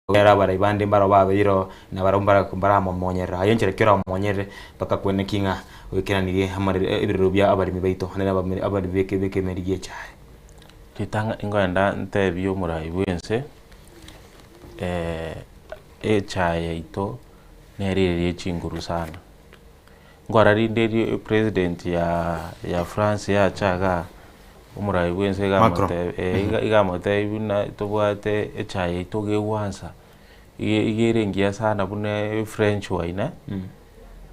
twagera abarai bande mbaro babeire oo, na barabwo mbara mbaramomonyerera. Aye enchera ki oramomonyerere mpaka kweneki ng'a oikeranirie amarere ebirero bia abaremi baito naende abamiri abaremi beke bekemeri gi'echae. Ritang'ani nkoenda ntebie omorai bw'ense echae yaito nere ere ye chinguru sana. Nkorora rinde erio epresident ya ya France yacha igaa, omorai bwa ense iga Macron. amotebi eh iga iga amotebi buna tobwate echae yaito gegwansa, iga iga ere engiya sana buna efrench wine eh,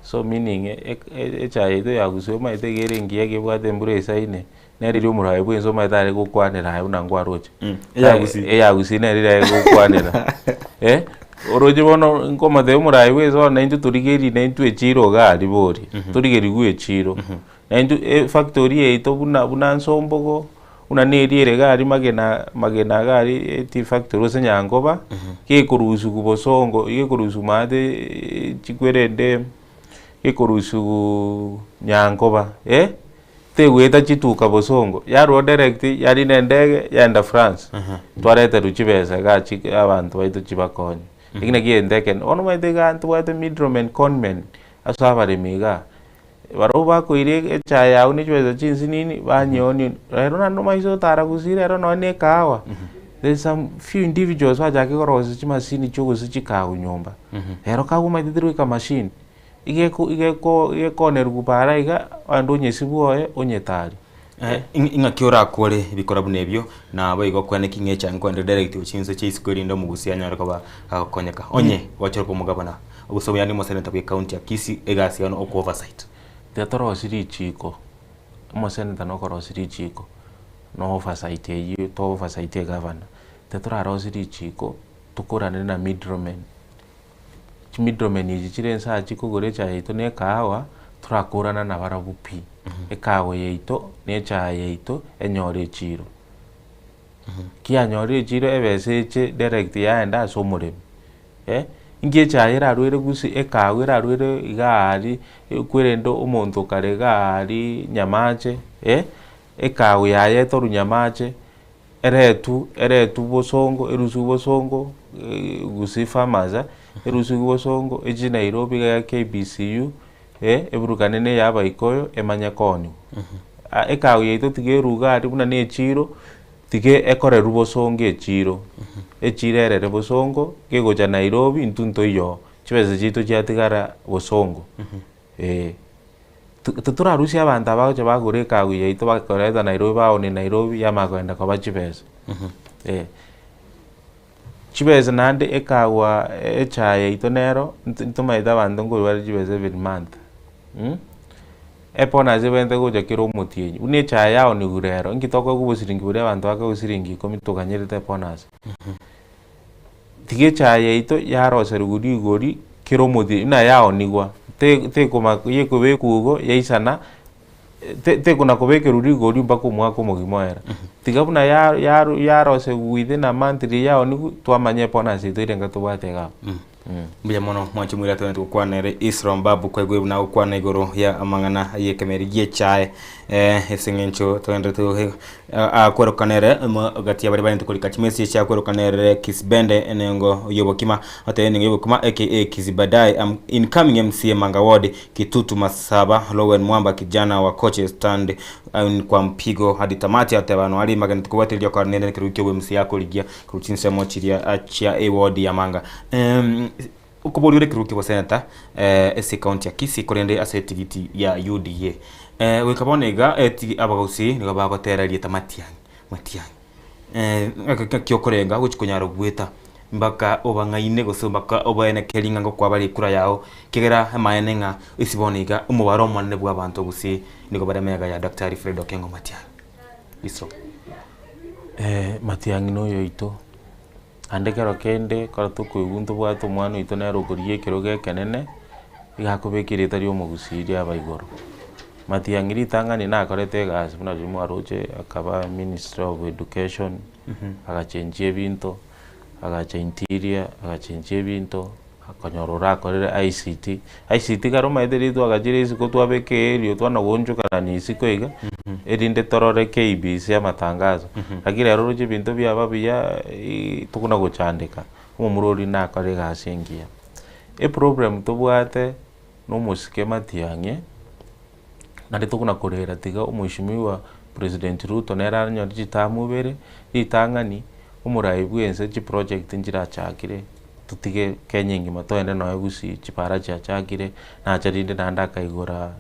so meaning e- e- echae yaito ya gusii omanyete iga ere engiya egebwate embura eisaine, nere riria omorai bwa ense omanyete are gokwanera aye buna nkwaroche. Eya Gusii. Eya Gusii nere riria are gokwanera eh, oroche bono nkomotebia omorai bwa ense bono naintwe torigerie naintwe echiro iga aria bori, torigerigwe echiro. Naintwe efactory yaito buna buna nsombogo, buna na eria ere iga aria magena magena iga aria etea factory gose nyankoba, gekorusiwa bosongo, gekorusiwa maate chikwerende, gekorusiwa nyankoba eh. Tegoeta chituka bosongo, yarwa direct yarina endege yaenda France, twareterwa chibesa iga chi abanto baito chibakonye. Eki naki egento ekene. Bono omanyete iga ntobwate middlemen, conmen, ase abaremi igaa, barabwo bakoira echae yago ne chibesa chinsinini banyeonia, rero naende omanyete otara gusii rero nonye na ekahawa, there is some few individuals bachakire korosia chimasini chia ogosia chikahawa nyomba. Rero kahawa omanyete teri goika machine. Igeko igeko igekonerwa para iga, ogende onyesibwe oye onyetari. Ing'aki orakore ebikora buna ebio, naboigo okwane ki ng'a echae nkoende direct gochia chinse chia isiko erinde omogusia anyare koba agokonyeka. Onye gwachire koba omogabana, gose yaani omosenator bwe county ya Kisii, egasi yao no oko oversight. Tiga torosie richiko, omosenator nokorosia richiko, na oversight eywo to oversight egavana, tiga torarosie richiko tokorane na middlemen. Chimiddlemen echi chire inse aa chikogora echae yaito na ekahawa, torakorana nabarabwo pi. Ekahawa yaito na echae yaito enyore echiro. Kianyorire echiro ebesa eche direct yaenda ase omoremi eh, inki echae erarwere gose ekahawa erarwere iga aria kwerende omonto kare iga aria Nyamache eh, ekahawa yaye etorwe Nyamache. Eretu eretu bosongo erusiwe bosongo gusii farmers erusiwe bosongo echi Nairobi iga ya KBCU eburukane na eya abaikoyo emanye kooniwa. Ekahawa yaito tiga eruga aria buna na echiro, tiga ekorerwe bosongo echiro, echiro erere bosongo, kegocha Nairobi intwe ntoiyo oo, chibesa chiaito chiatigara bosongo eh. Titorarusia abanto aba bagocha bagora ekagu yaito bakoreta Nairobi baonia Nairobi yamanya kogenda koba chibesa. Eh. Chibesa naende ekagwa echae yaito nero, ntomaete abanto nkorwa bare chibesa every month mh, ebonus ebwenerete gocha kera omotienyi, buna echae yaoniwu rero, inki tokoegwa obosiringi boria abanto bakoegwa siringi ikomi toganyerete ebonus. Tiga echae yaito yaroserigwe rigori kera omotienyi buna yaonigwa, te tekoma yekobekwa igo yaisana te tekona kobekerwa rigori mpaka omwaka omogima oere. Tiga buna ya yaru yaroserigwe within a month riria yaonigwa, twamanya ebonus yaito ere enga tobwate iga abwo. Mbuya mono mwanche mwira twenete gokwana ere Isra Mbabu kwaigure buna agokwana igoro ya amang'ana y'ekemeri gi'echae eh, ase eng'encho togenderete gohe- akwerokana ere amo gati ya baria barente korika chimessage chiakwerokana ere Kisbende enengo y'obokima otebe enengo y'obokima aka Kizibadai am incoming MCA Manga Ward Kitutu Masaba Lowen Mwamba kijana wa coaches stand in kwa mpigo hadi tamati ateba no ari magenete kobwatiria okora nende ekerogo kia obwe-MCA akorigia korwa chinsemo chiria chia eward ya Manga. Okoboria ore ekerogo kia oboseneta ase ecounty ya Kisii korende ase etigiti ya UDA. Goika bono iga abagusii nigo bagotera erieta Matiang'i, Matiang'i. Ng'aki okorenga gochia konyara goeta. Mpaka obang'aine gose mpaka obaenekeri ng'a ngokwabare ekura yao, ekiagera amaene ng'a ase bono iga omobaro omonene bw'abanto gose nigo bare magega ya Daktari Fred Okengo Matiang'i. Iso. Matiang'i noyo oito, naende ekero kende ekero tokoigwa ntobwate omwana oito nere okorigia ekerogo ekenene, iga akobeka erieta ria omogusii riaba igoro. Matiang'i ritang'ani nakorete egasi buna riria mwaroche akaba minister of education, agachenchia ebinto. Agacha interior, agachenchia ebinto, akanyora orakorire ICT. ICT kare omanyete riria twagachire isiko twabeka eerio twana goonchokanania isiko iga, erinde torore KBC amatangazo. Lakini rero oroche ebinto biaba buya tokona gochandeka, omomura oria nakore egasi engiya. Eproblem tobwate na omosike matiang'i, naende tokona korera tiga omweshimiwa President Ruto nere aranyore chitamu ibere, ritang'ani, omorai bwa ense chiproject nchirachakire, totige Kenya engima toende nonya gusii chipara chiachakire, nacha rinde naende akaigora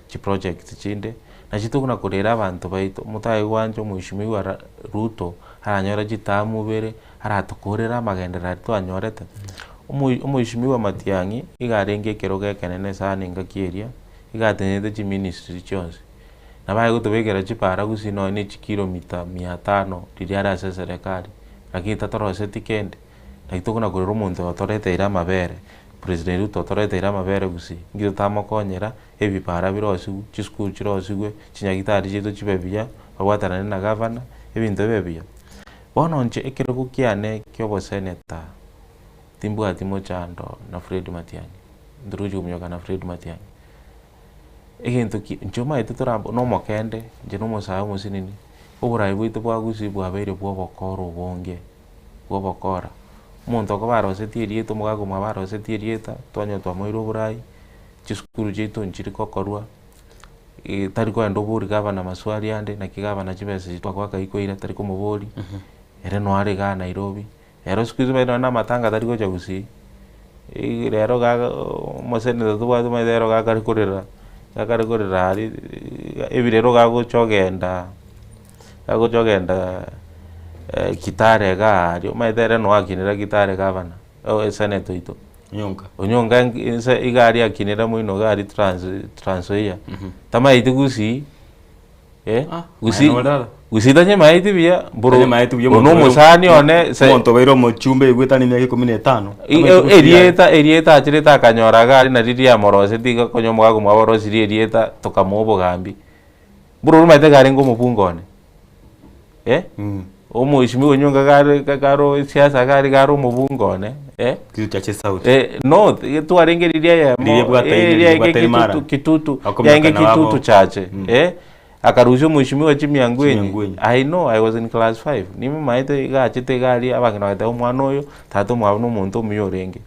chiproject chinde, nachi tokona korera abanto baito, motaigwancha omweshimiwa ra Ruto aranyore chitamu ibere, aratokorere amagenderero aria twanyorete. Omo omweshimiwa Matiang'i, iga arenge ekerogo ekenene sana engaki eria, iga atenenete chiministry chionsi. Nabo aye gotobekera chipara gusii nonya ne chikilomita mia tano riria are ase eserekari, lakini tatoroseti kende, naki tokona korera omonto oyo otoreteire amabere, President Ruto otoreteire amabere gusii, nki totamokonyera ebipara birosigwe, chisukuru chirosigwe, chinyagitari chiaito chibe buya, babwatanane na gavana, ebinto bibe buya. Bono inche ekerogo kiane kia oboseneta, timbwati mochando na Fred Matiang'i, ntoruchi kominyoka na Fred Matiang'i. Egento ki inche omanyete torambo na omokende, inche na omosae omosinini, oborai bwaito bwa gusii bwabeire bwa obokora obonge, bwa obokora. Omonto okoba arosetie erieta omogaka omwabo arosetie erieta, twanyora twamoire oborai, chisukuru chiaito nchiri gokorwa, tari kogenda obori gavana maswali ande, naki gavana chibesa echi twagoaka ikoira tari komobori, ere noyo are igaa Nairobi. Ero siku hizi omanyete nonye na amatanga tari gocha gusii, rero iga omosenetor tobwate omanyete rero iga akare korera, iga akare korera aria ebirero iga agocha ogenda, agocha ogenda Kitale igaa aria, omanyete ere noo akinera Kitale gavana, esenator oito. Onyonka. Onyonka inse iga aria akinera moino iga aria Trans Trans-Nzoia, tamaeti gusii. Eh, gusii gusii tanyemaeti buya mboro Tanyemaeti buya ono omonto omosani one se omonto obeire omochumba egwetani emiaka ikomi na etano. I- Tamaeti gusii aye. erieta erieta achirete akanyora iga aria nari riamoroseti iga konya omogaka omwabo orosirie erieta tokamoa obogambi. Mboro omanyete iga arenge omobunge one, eh, omoeshimiwa oyio nigo kare kare siasa iga are kare omobunge one, eh, Kitu chache sauti. eh, no twarenge riria eyemo Riria ebwataine, eh, riria riria ebwataine kitutu mara. kitutu Akomeka yaenge na babo. kitutu chache, eh, akarusia omweshimiwa chimiangwenyi Chimiangwenyi. I know I was in class five, nimamaete iga achete iga aria abang'ina bagateba omwana oyo tata omwabo na omonto omuya orenge.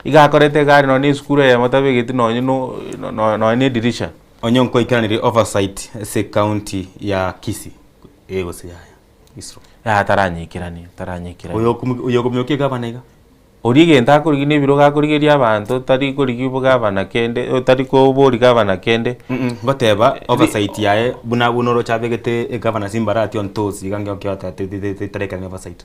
Iga akorete iga aria nonye na esukuru eyemo tabegeti nonye no nonye na edirisha. Onye nkoikeranerie oversight ase ecounty ya Kisii, ee gose yaya. Isro. Yaya taranyikerania, taranyikerania. Oyo okomi- oyo okominyokia egavana iga. Oria egento akorigia na ebirogo akorigeria abanto, tari korigia bogavana kende, o tari kobori gavana kende. Ngoteba oversight yaye buna buna oroche abegete egavana Simbarati on toes iga ngeo kio tarekerania oversight.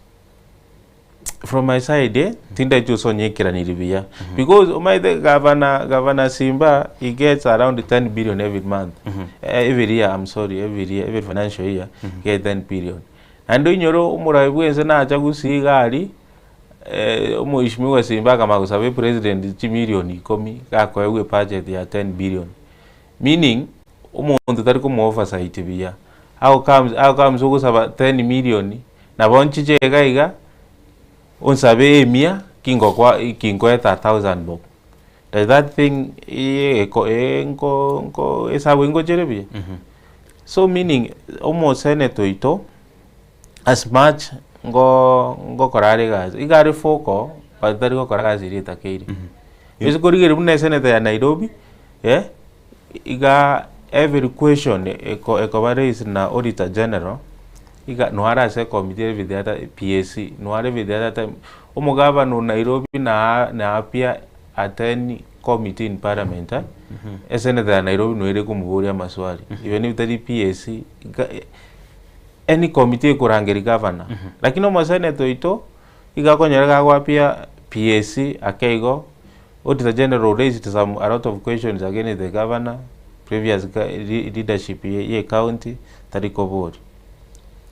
From my side eh, tindachi gose onyekeranirie buya because omanyete gavana gavana Simba he gets around 10 billion every month eh, every year I'm sorry every year every financial year he get 10 billion naende oinyore omorai bwa ense nacha gusii iga aria eh, omoheshimiwa Simba akamanya gosaba epresident chimilion ikomi gakoegwa ebudget ya 10 billion meaning omonto tari komo oversight buya how comes how comes ogosaba 10 million Nabo nchiche iga iga, onsabe emia, ki ngokwa ki nkoeta a thousand bob. Does that thing eko nko nko esabu ingochere buya? So meaning omoseneta oito as much ngo ngokora are egasi, iga are foko but tari gokora egasi eria etakeire. Ase korigereria buna eseneta ya Nairobi, eh, iga every question eko ekoba raised na auditor general, Iga noare ase ecommittee every the other PAC, noare every the other time, omogavana o Nairobi na na appear at any committee in parliament eh, esenator ya Nairobi noyo ere komoboria amaswali, even if tari PAC, iga any committee ekorangeria gavana. Lakini omosenator oito, Iga okonyora iga agoappear PAC ake igo, Auditor General raised some a lot of questions against the governor, previous leadership ye ecounty, tari koboria.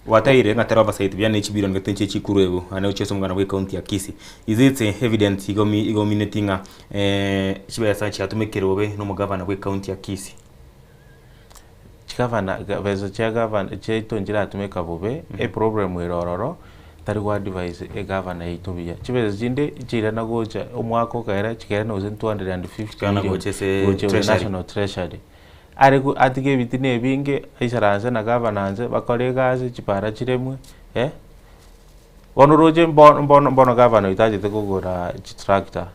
Gwateire ng'a tari oversight buya ne chibilion gete nchie chikurwa ebu ane gochia ase omoganda bwe county ya Kisii. Is it evident igo igomineti ng'a chibesa chiatumekire bobe na omogavana bwe county ya Kisii? Chigavana besa chia gavana chiaito nchiratumeka bobe, eproblem ere ororo, tari go advise egavana yaito buya. Chibesa chinde chiirana gocha omwaka okaera chikairana gose 250 Chikairana million gocha ase gocha treasury. national treasury. Are go atige ebitina ebinge, aisaranse na gavana nse bakore egasi, chipara chiremwe eh. Bono oroche mbono mbono mbono gavana oito achete kogora chitractor,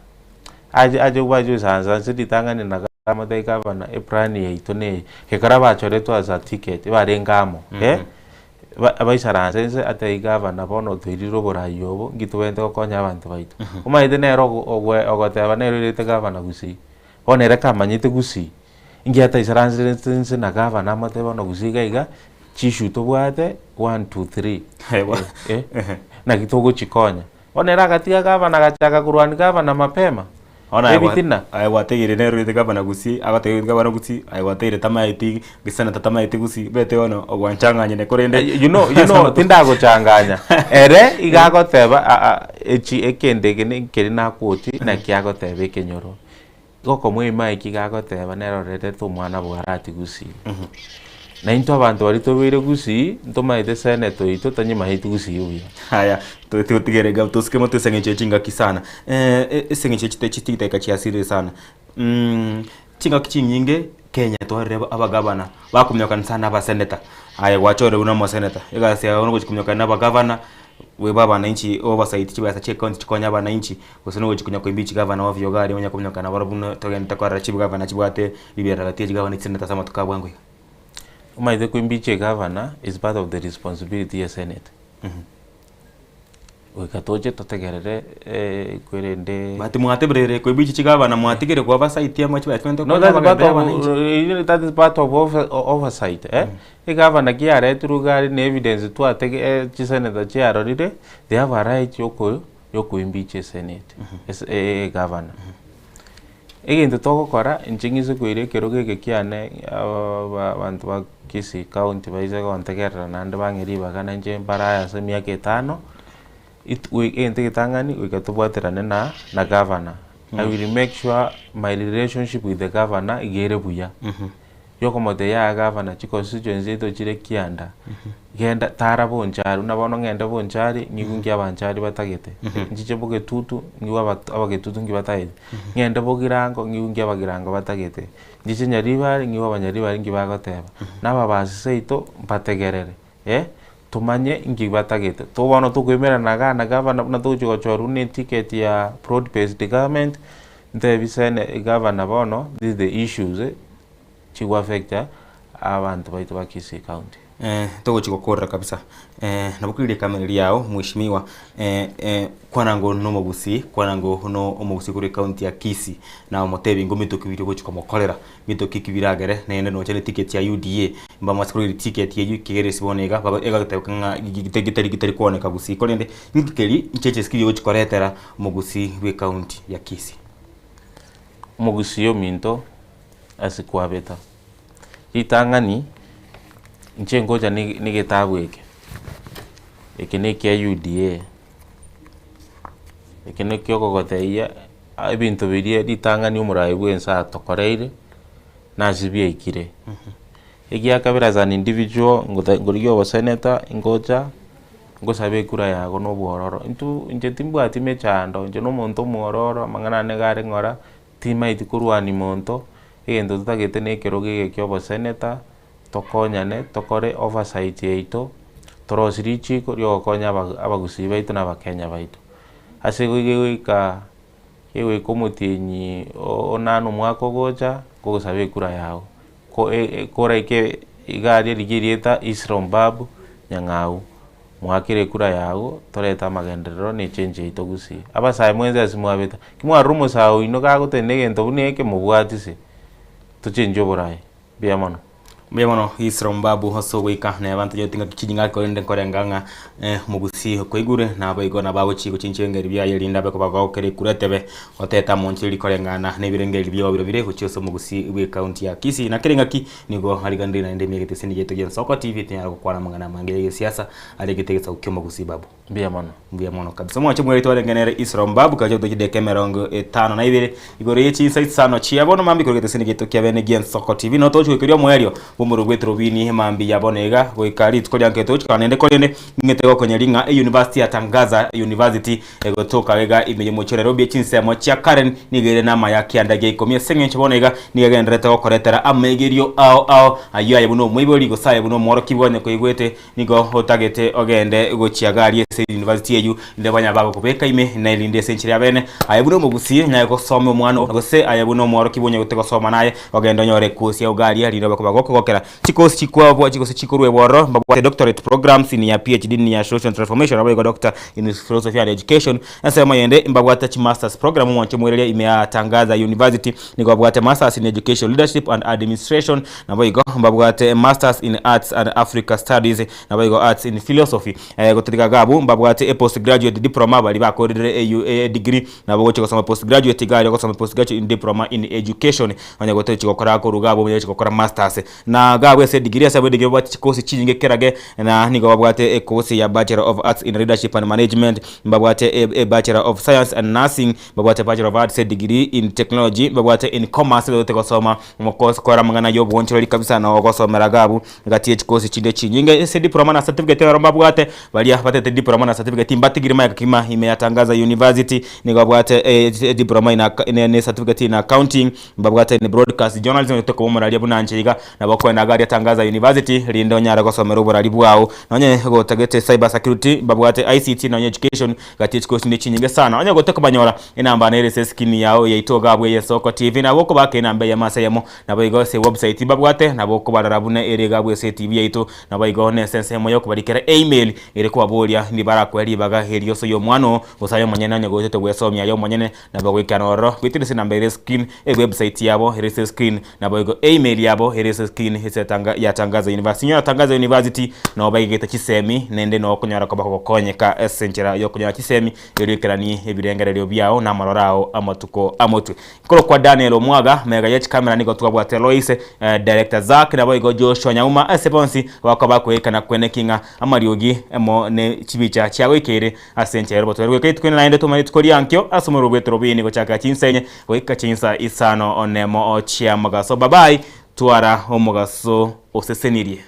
ache ache gwacha goisaransa nse ritang'ani na Amotebie gavana, Eplan yaito neye, gekero bachoretwe as a ticket, barenge amo, eh, baisaranse inse atebie gavana bono toirire oborai obo, nki tobwenerete gokonya abanto baito. Omanyete nere ogoteba nere oirete gavana gusii, bono ere kamanyete gusii, nki ataisaransete inse na gavana amotebie bono gusii iga iga, chiissue tobwate one, two, three, eh, naki togochikonya. Bono ere agatiga gavana agachaka korwania gavana mapema. Bono aye Ebitina. aye gwategeire nere orwete gavana gusii, agotegeire gavana gusii, aye gwategeire tamaeti geseneta tamaeti gusii, obete bono ogwanchang'anyire korende You know, you know, tindagochanganya. Ere iga agoteba a- a- echi ekende eke ne nkeri nakwoti naki agoteba ekenyoro. Gokomoa emic iga agoteba nere orerete omwana bwarati gusii. Na intwe abanto baria tobeire gusii, ntomaete senator oito tanyemaeti gusii buya. Haya, totigere iga tosike moto ase eng'encho ye chingaki sana. Ase eng'encho ye chidakika chiasirire sana. Chingaki chinyinge Kenya twarire abagavana bakominyokana sana abaseneta. Aye gwachorire buna omoseneta, egasi yago nogochia kominyokana na abagavana, bweba abananchi oversight chibesa chia ecounty chikonye abananchi. Gose nogochia konya koimba chigavana ovyo iga aria onye kominyokana barobwo buna togenderete korora chigavana chibwate riberera gati ya chigavana ne chiseneta ase amatuko a bwango iga. Omanyete koimbicha egavana is part of the responsibility ye senate. Goika toche totegerere kwerende. But mwateberere koimbicha chigavana mwatigire koba site amo chibesa chibwenerete No gokonya that's part abageni of abananchi. that is part of oversight eh. Egavana ki yaretirwe iga aria na evidence twatege chiseneta chiarorire, they have a right yoko yokoimbicha esenate ase egavana. Egento togokora inche ng'ise koira ekerogo eke kiane abanto ba Kisii county baise gontegerera naende bang'e ribaga na inche mbarae ase emiaka etano, it egento egetang'ani goika tobwaterane na na gavana. I will make sure my relationship with the governor iga ere buya. Yokomotebia yaya gavana chiconstituency chiaito chire kianda, genda tara bonchari buna bono ng'ende bonchari ng'igu nki abanchari batagete, nchiche bogetutu ng'igu abagetutu nki batagete, ng'ende bogirango ng'igu nki abagirango batagete, nchiche nyaribari ng'igu abanyaribari nki bagoteba, na ababasi seito mbategerere eh, tomanye nki batagete. To bono tokoimerana igaa na gavana buna togochia gochorwa buna eticket ya broad based government, ntebi sene gavana bono this is the issues chigoaffecta abanto baito ba Kisii county. Togochi gokorera kabisa. Nabo korigereria ekamera eria yao mheshimiwa, kwana ng'o na omogusii, kwana ng'o na omogusii korwa ecounty ya Kisii, na omotebi ng'o mitoki biria ogochi komokorera, mitoki ki biragere, naende nocha ne ticket ya UDA, mbamase korigereria ticket eywo ekigera ase bono iga, egotebeka ng'a getari getari kooneka gusii, korende ninki keria ncheche ase ogochi koretera omogusii bwa ecounty ya Kisii. Omogusii ominto ase kwabeta. Ritang'ani, inche ngocha ne negetabu eke, eke na ekia UDA, eke nakio okogotebia ebinto biria ritang'ani omorai bwa ense atokoreire, nase biaikire. Egiakabere as an individual, ngote ngorigia oboseneta, ngocha, ngosaba ekura yago na obwororo. Intwe inche timbwati mechando, inche na omonto omwororo, amang'ana ane iga are ng'ora, Timaeti korwania monto, egento totagete na ekerogo eke kia oboseneta, tokonyane, tokore oversight yaito, torosie richiko riogokonya abagusii baito na abakenya baito. Ase igo gegoika gegoika omotienyi onane omwaka ogocha, nkogosaba ekura yago, ko koraike iga aria rigia erieta Islam Babu Nyang'au. Mwakere ekura yago, torete amagenderero na echange yaito gusii. Abasae mwensi ase mwabete, ki mwarora omosae oino gagotenena egento buna eke mobwatise, tochengie oboraai. Mbuya mono. Mbuya mono Isra Ombabu ase ogoika neba ntocheti ng'aki chinyinga korende nkorenga ng'a omogusi okoigure naboigo nabo agochia gochinchia ebirengeri biaye erinde abe kobagokera ekura etebe otete amonchire rikoreng'ana na ebirengeri biao bire bire gochia ase omogusi bwe ekaunti ya Kisii. Na kera engaki nigo ariganire naende emiegete ase endigeto gia Ensoko TV tonyare gokwana amang'ana amange ya egesiasa are egete egesaku kia omogusi Babu. Mbuya mono. Mbuya mono kabisa. Omwanche omweretu arenge nere Isra Ombabu kacha gotokia chidakika emerongo etano na ibere igoro ye chinsa isano chia bono mambia korwa egeteseni giaito kia bene gia Ensoko TV. Noo togochia goikeria omoerio bw'omorwoti bw'etorobini mambia ya bono iga goika rituko ria nkeri togochia korora naende korende ng'ete gokonya ng'a eyunivasiti ya Tangaza University egotoka iga ime y'omochie o Nairobi chinsemo chia Karen nigo ere namaya kianda gia ikomi ase eng'encho bono iga nigo egendererete gokoretera amaigerio ao ao ayio aye buna omoibori gose aye buna omworokigwa onye koigwete Nigo otagete ogende gochia gari ase university eyio, inde banya bagokobeka ime, na erinde ase enchera y'abene. Aye buna omogusii, onyaye gosoma omwana oo, gose aye buna omworokigwa onyagete gosoma naye, ogende onyore ekosi yao gari erinde obe koba gokogokera. Chikosi chikwabwa gose chikorwegwa ororo, mbabwate doctorate programs in ya PhD in ya social transformation naboigo Doctor in philosophy and education. Ensemo yende mbabwate chimasters program omwanche omoireria ime ya Tangaza University, nigo babwate masters in education leadership and administration, Naboigo mbabwate Masters in Arts and Africa Studies, naboigo Arts in Philosophy. Gotoriga iga abwo mbabwate e-postgraduate diploma baria bakorire e degree nabo gochia gosoma postgraduate iga aria ogosoma postgraduate in diploma in education onye gotochi gokora korwa iga abwo onye gochi gokora masters. Na iga abwo ase edegree ase abwo edegree babwate chikosi chinyinge kerage na nigo babwate ekosi ya Bachelor of Arts in Leadership and Management, mbabwate e Bachelor of Science and Nursing, mbabwate Bachelor of Arts degree in Technology, mbabwate in Commerce oyote gosoma Omokosokora amang'ana y'obonchoreri kabisa na ogosomera agabu gati ye chikosi chinde chinyinge ase diploma na certificate ero mbabwate baria batete diploma na certificate mbatigire magega kegima ime ya Tangaza University nigo babwate diploma in ne certificate in accounting mbabwate in broadcast journalism oyote koba omoraria buna inche iga nabo okoenda iga aria Tangaza University rinde onyare gosomera oborari bwao nonye gotagete cyber security mbabwate ICT nonye education Gati chikosi chinde chinyinge sana onye gote kobanyora enamba nere ase eskrini yao yaito iga abwo eyesoko TV nabo okobaka enamba eyemo ase eyemo naboigo ase ewebsite mbabwate nabo okobarora buna ere iga abwo ase etv yaito naboigo nese ensemo yokobarikera email ere kobaboria ndi barakoe ribaga erio ase oyomwana oo gose aye omonyene onye goetete gwesomia aye omonyene nabo goikera ororo goetera ase enamba ere escreen ewebsite yabo ere ase escreen Naboigo email yabo ere ase screen ase etanga ya Tangaza University. Inyora Tangaza University noo baigete chisemi naende noo okonyora koba kogokonyeka ase enchera yokonyora chisemi erio ekeranie ebirengererio biao na amaroro ao amatuko amotwe. Nkorokwa Daniel Omwaga, magega ye chikamera nigo twabwate Lois, Director Zack naboigo Joshua Nyauma ase bonsi abakoba bakoerekana kweneki ng'a amariogi amo ne chibicha chiagoikeire Ase enchera y'obotoereru goika rituko eri naende tomanye rituko riankio ase omorero bw'etorobini gochakera chinsa enye goika chinsa isano nemo chiamogaso. Babai, twara omogaso osesenirie.